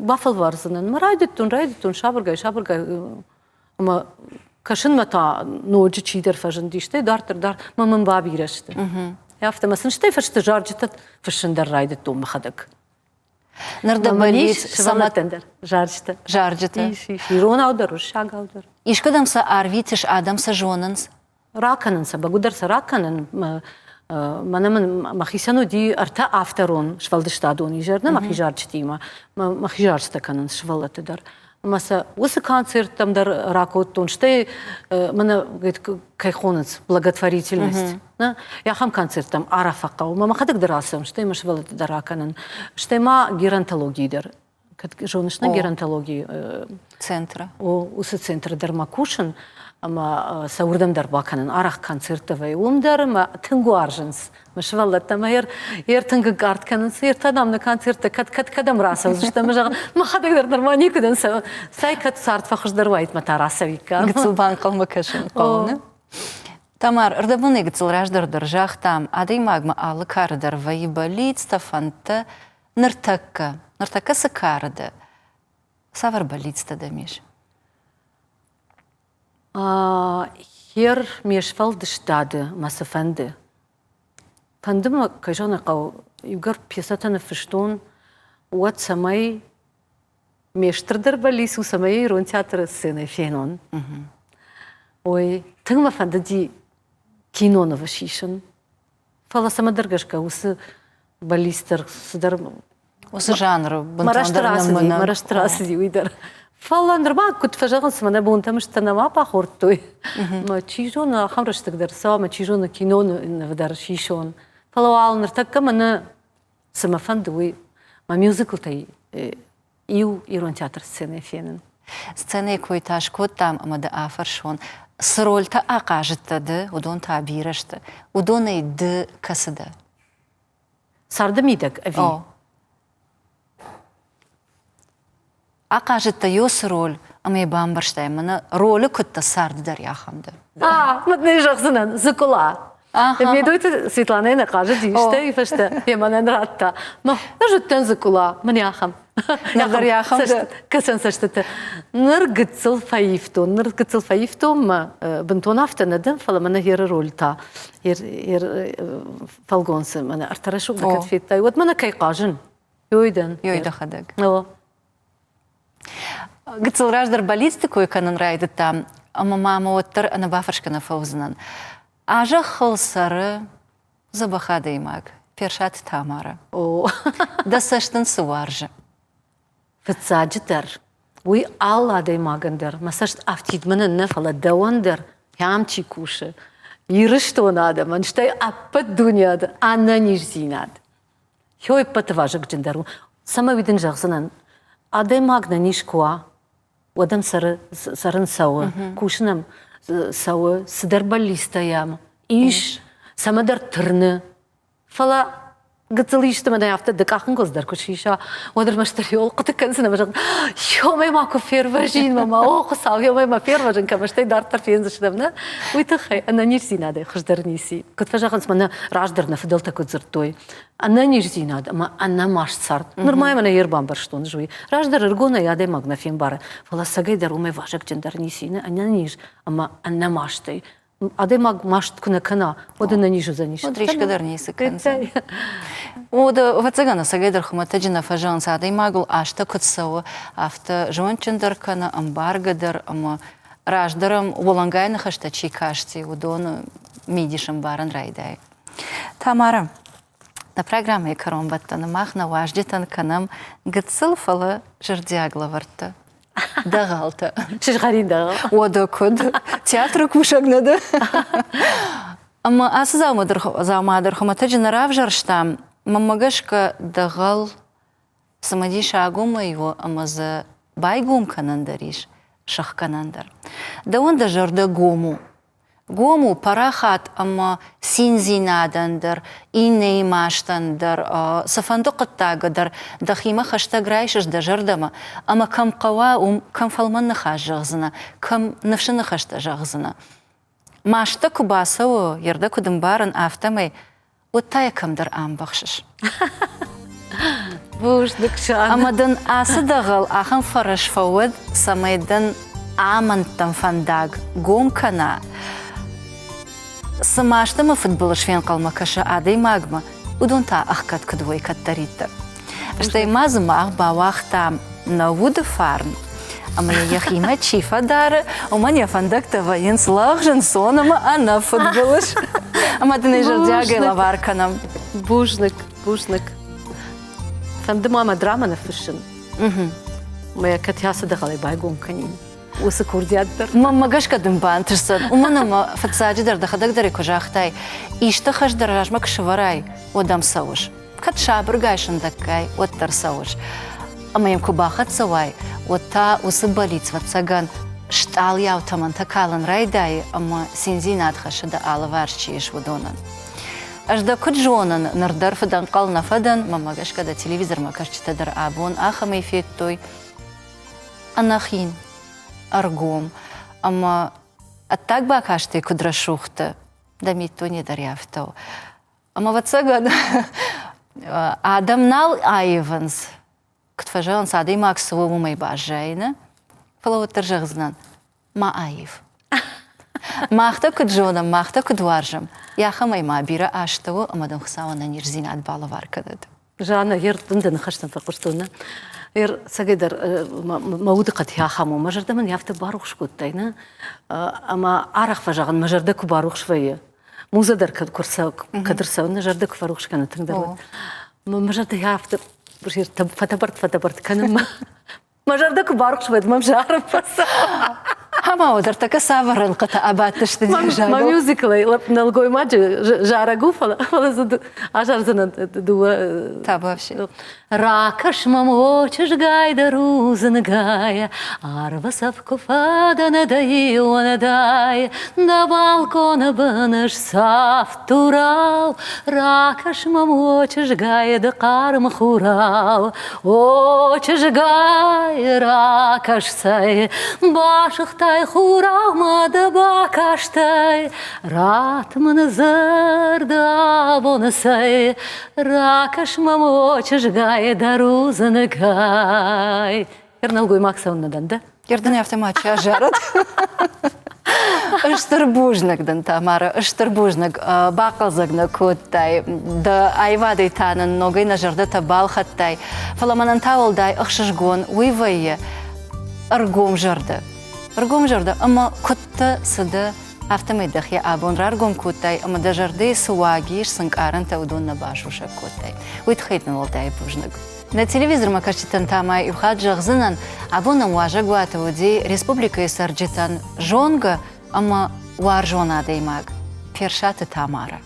бафӕлвардзынӕн. Мӕ райдыдтон, райдыдтон сабыргай, сабыргай ӕмӕ кӕсынмӕ та ноджы чидӕр фӕзынди, стӕй дарддӕр дӕр мӕ мын бабирӕ сты. Афтӕ мӕ сын стӕй фӕсте зарджытӕ фыссын дӕр райдыдтон мӕхӕдӕг. Ныр дӕ бӕллиц сывӕллӕттӕн дӕр зарджытӕ. Зарджытӕ. Ис, ис. Иронау дӕр, уырыссагау дӕр. Искуыдӕм сӕ арвитыс, адӕм сӕ зонынц? Ракӕнын сӕ, бӕгуыдӕр сӕ ракӕнын. Мӕнӕ мын мӕхицӕн уыди ӕртӕ авторон сфӕлдыстадон изӕр, нӕ мӕхи зарджытимӕ. Мӕхи зарджытӕ кӕнынц сывӕллӕтты дӕр. Ӕмӕ сӕ уыцы концерттӕм дӕр ракодтон. Стӕй мӕнӕ кӕй хонынц благотворительность. Ахӕм концерттӕм арӕх фӕхъӕуы. Мӕ мӕхӕдӕг дӕр ацӕуын, стӕй мӕ сывӕллӕтты дӕр ракӕнын. Стӕй ма геронтологийы дӕр кӕд зоныс нӕ геронтологийы центры. О, уыцы центры дӕр ма кусын ӕмӕ сӕ уырдӕм дӕр бакӕнын. Арӕх концерттӕ вӕййы уым дӕр ӕмӕ тынг уарзынц. Мӕ сывӕллӕттӕ мӕ ер тынг ӕнкъард кӕнынц. Ер та дам нӕ концерттӕ кӕд кӕд кӕдӕм рацӕудзысты ӕмӕ зӕгъын, мӕхӕдӕг дӕр нырма никуыдӕм цӕуын. Цӕй кӕд цард фӕхуыздӕр уаид мӕ та рацӕуиккам. Гыццыл банхъӕлмӕ кӕсын хъӕуы, нӕ? Тамар, ӕрдӕбоны гыццыл раздӕр дӕр загътам, адӕймагмӕ алы кары дӕр вӕййы бӕллицтӕ, фӕндтӕ, Ныртӕккӕ, ныртӕккӕ цы кары дӕ? Цавӕр бӕллицтӕ дӕм ис? Хер ме сфӕлдыстады мӕ цы фӕнды. Фӕнды мӕ, кӕй зӕгъын ӕй хъӕуы, иугӕр пьесӕтӕ ныффыстон, уӕд цӕмӕй ме стырдӕр бӕллиц у, цӕмӕй ирон театры сценӕ фенон. Ой, тынг мӕ фӕндыди кинонывы сисын. Фӕлӕ цӕмӕдӕр гӕсгӕ уыцы бӕллиц дӕр цыдӕр уыцы жанры бынтондӕр мӕ рӕзты рацыди уый дӕр. Фӕлӕ нырма куыд фӕзӕгъынц, мӕнӕ бонтӕм сты нӕма бахордтой. Мӕ чи зоны, ахӕм рӕстӕг дӕр цӕуа, мӕ чи зоны, киноныв дӕр сисон. Фӕлӕ уал ныртӕккӕ мӕнӕ цы мӕ фӕнды, уый мӕ мюзиклтӕй иу ирон театр сценӕйы фенын. Сценӕйы кой та скодтам ӕмӕ дӕ афӕрсон, цы рольтӕ ахъазыдтӕ ды, уыдон та бирӕ сты. Уыдонӕй ды кӕцы дӕ? Царды мидӕг ӕви? О. Ахъазыдтӕ ёсы роль ӕмӕ йӕ бамбӕрстай, мӕнӕ ролы куыд дӕ царды дӕр ахӕм дӕ. А, мӕт не зӕгъдзынӕн, Зыкъула. Медойты Светланӕ нӕ хъазыди, стӕй фӕстӕ йӕ мӕнӕн радта. Ӕз уыдтӕн Зыкъула, мӕн ахӕм. Ныр ахӕм кӕсӕн цӕстытӕ. Ныр гыццыл фӕивтон, ныр гыццыл фӕивтон мӕ бынтон афтӕ нӕ дӕн, фӕлӕ мӕнӕ еры роль та, ер фӕлгонцы мӕнӕ ӕртӕрӕсугъды кӕд федтай, уӕд мӕнӕ кӕй хъазын. Ёй дӕн. Ёй дӕхӕдӕг. Гыццыл раздӕр бӕллицты кой кӕнын райдыдтам, ӕмӕ ма мӕ уӕддӕр ӕнӕбафӕрсгӕ нӕ фӕуыдзынӕн. А зӕххыл цӕры дзӕбӕх адӕймаг Персаты Тамара. О. Дӕ цӕст ын цы уарзы? Фыццаджыдӕр, уый алы адӕймагӕн дӕр, мӕ цӕст афтид мӕнӕн нӕ, фӕлӕ дӕуӕн дӕр, ам чи кусы, Ирыстоны адӕмӕн, стӕй ӕппӕт дунеады ӕнӕниздзинад. Хёй ӕппӕты вазыгджындӕр у. Цӕмӕй уый дын зӕгъдзынӕн, адӕймаг нӕ низ куы уа, уӕд ӕм цӕры, цӕрын цӕуы, кусын ӕм цӕуы, цыдӕр бӕллицтӕ йӕм ис, цӕмӕдӕр тырны. Фӕлӕ гыццыл исты мӕнӕ афтӕ ды къахынгуылдз дӕр куы сиса, уӕд ӕрмӕстдӕр йол хъуыды кӕндзынӕ ӕмӕ зӕгъын, ёмӕ ма куы фервӕзин, мама, о Хуыцау, ёмӕ ма фервӕзын кӕм, стӕй дарддӕр фендзыстӕм, нӕ? Уый тыххӕй ӕнӕниздзинадӕй хуыздӕр ницы. Куыд фӕзӕгъынц, мӕнӕ раздӕр нӕ фыдӕлтӕ куыд дзырдтой, ӕнӕниздзинад ӕмӕ ӕнӕмаст цард. Нырма мӕнӕ йе рбамбӕрстон ӕз уый. Раздӕр ӕрыгонӕй адӕймаг нӕ фембары, фӕлӕ цӕгӕй дӕр уымӕй вазыгджындӕр ницы и, ӕнӕниз ӕмӕ ӕнӕмастӕй. Адӕймаг маст куы нӕ кӕна, уӕд ӕнӕниз уыдзӕнис. Уӕд рисгӕ дӕр ницы кӕндзӕн. Уӕдӕ, ӕвӕццӕгӕн, ӕцӕгӕйдӕр хуымӕтӕджы нӕ фӕзӕгъынц, адӕймагыл азтӕ куыд цӕуы, афтӕ зондджындӕр кӕны, ӕмбаргӕдӕр ӕмӕ раздӕр ӕм уӕлӕнгай ныхӕстӕ чи касти, уыдоны мидис ӕмбарын райдайы. Тамара, нӕ программӕйы кӕронбӕттӕны мах нӕ уазджытӕн кӕнӕм гыццыл, фӕлӕ зӕрдиаг лӕвӕрттӕ. Дӕгъӕлтӕ. Сызгъӕрин дӕгъӕл. Уӕдӕ куыд? Театры кусӕг нӕ дӕ? Ӕмӕ ацы дзаума дӕр хуымӕтӕджы нӕ равзӕрстам. Мӕнмӕ гӕсгӕ, дӕгъӕл. Цымыдисаг уымӕй у, ӕмӕ дзы байгом кӕнӕн дӕр ис, сыхгӕнӕн дӕр. Дӕуӕн дӕ зӕрдӕ гом у. Гом у парахат ӕмӕ циндзинадӕн дӕр, иннӕйы мастӕн дӕр, цыфӕнды хъуыддагы дӕр дӕхимӕ хӕстӕг райсыс дӕ зӕрдӕмӕ, ӕмӕ кӕм хъӕуа, уым кӕм фӕлмӕн ныхас зӕгъдзынӕ, кӕм ныфсы ныхӕстӕ зӕгъдзынӕ. Маст дӕ куы бацӕуы, йе рдӕ куыд ӕмбарын, афтӕмӕй, уӕд та йӕ кӕмдӕр амбӕхсыс. Бузныг, Сана. Ӕмӕ дын ацы дӕгъӕл ахӕм фӕрӕз фӕуӕд, цӕмӕй дын амӕндтӕм фӕндаг гом кӕна. Цы маст ӕмӕ фыдбылыз фенхъӕлмӕ кӕсы адӕймагмӕ, уыдон та ӕхгӕд куыд уой кӕддӕриддӕр. Стӕй ма дзы мах бауагътам нӕ уды фарн, ӕмӕ йӕ йӕхимӕ чи фӕдары, уымӕн йӕ фӕндӕгтӕ вӕййынц лӕгъз, ӕнцон ӕмӕ ӕнӕфыдбылыз. Ӕмӕ дын ӕй зӕрдиагӕй лӕвар кӕнӕм. Бузныг, бузныг. Фӕнды ма мӕ драмӕ ныффыссын. Мӕ кӕд ацы дӕгъӕлӕй байгом кӕнин уыцы курдиат дӕр. Мӕнмӕ гӕсгӕ дын бантысдзӕн, уымӕн ӕмӕ фыццаджыдӕр дӕхӕдӕг дӕр куы загътай, исты хӕс дӕр размӕ куы сӕвӕрай, уӕд ӕм цӕуыс. Кӕд сабыргай сындӕггай, уӕддӕр цӕуыс. Ӕмӕ йӕм куы бахӕццӕ уай, уӕд та уыцы бӕллиц, ӕвӕццӕгӕн, стъалыйау тӕмӕнтӕ калын райдайы ӕмӕ циндзинад хӕссы дӕ алыварс чи ис, уыдонӕн. Ӕз дӕ куыд зонын, ныр дӕр фыдӕнхъӕл нӕ фӕдӕн, мӕнмӕ гӕсгӕ дӕ телевизормӕ кӕсджытӕ дӕр абон ахӕмӕй федтой. Ӕнӕхин, ӕргом ӕмӕ ӕддаг бакастӕй куыд рӕсугъд дӕ, дӕ миддуне дӕр афтӕ у. Ӕмӕ, ӕвӕццӕгӕн, адӕм нал аивынц, куыд фӕзӕгъынц, адӕймаг цы у, уымӕй баззайыны. Фӕлӕ уӕддӕр зӕгъдзынӕн, ма аив. Мах дӕ куыд зонӕм, мах дӕ куыд уарзӕм, ахӕмӕй ма бирӕ азтӕ у, ӕмӕ дын Хуыцау ӕнӕниздзинад балӕвар кӕнӕд. Жанна, ер дын дӕ ныхӕстӕм фӕхъуыстон, нӕ? Ер цӕгӕйдӕр мӕ удыхъӕд ахӕм у, мӕ зӕрдӕ мын афтӕ барухс кодтай, нӕ? Ӕмӕ арӕх фӕзӕгъын, мӕ зӕрдӕ куы барухс вӕййы, Муза дӕр кӕд куы рцӕуы, кӕд ӕрцӕуы, нӕ зӕрдӕ куы фӕрухс кӕны тынгдӕр, уӕд. Мӕ зӕрдӕ афтӕ фӕтӕбӕртт-фӕтӕбӕртт кӕны. Мӕ зӕрдӕ куы барухс, уӕд мӕм зарын фӕцӕуы. Ӕмӕ уӕддӕр тӕккӕ цавӕр рӕнхъытӕ абадтысты де взагыл? Мӕ мюзиклӕй нӕлгоймаджы зарӕг у, фӕлӕ дзы азардзынӕн дыууӕ. Табуафси. Ракӕс мӕм, о чызгай дӕ рудзынгӕй, Арвы цӕф куы фӕдӕн дӕ иуӕндӕй, Дӕ балконы бын ысцавд дурау, Ракӕс мӕм, о чызгай, ды хъарм хурау, О чызгай, ракӕс цӕй, Басыгътай хурау мӕ дӕ бакастӕй, Ратт мын зӕрдӕ абоны цӕй, Ракӕс мӕм, о чызгай, дӕ рудзынгӕй. Ер нӕлгоймаг цӕуын нӕ дӕн, дӕ? Ердын афтӕ ма чи азарыд. Стыр бузныг дын, Тамара, стыр бузныг. Бахъӕлдзӕг нӕ кодтай. Дӕ аивадӕй та нын ногӕй нӕ зӕрдӕтӕ балхӕдтай. Фӕлӕ мӕнӕн та уӕлдай ӕхсызгон уый вӕййы ӕргом зӕрдӕ. Ӕргом зӕрдӕ ӕмӕ куыдтӕ, цы дӕ, Афтӕмӕй дӕхи абон раргом кодтай ӕмӕ дӕ зӕрдӕйы цы уаг ис, цы нкъарӕнтӕ, уыдон нӕ басусӕг кодтай. Уый тыххӕй дын уӕлдай бузныг. Нӕ телевизормӕ кӕсджытӕн та ма иу хатт зӕгъдзынӕн, абон нӕм уазӕгуаты уыди республикӕйы цӕрджытӕн зонгӕ ӕмӕ уарзон адӕймаг Персаты Тамара.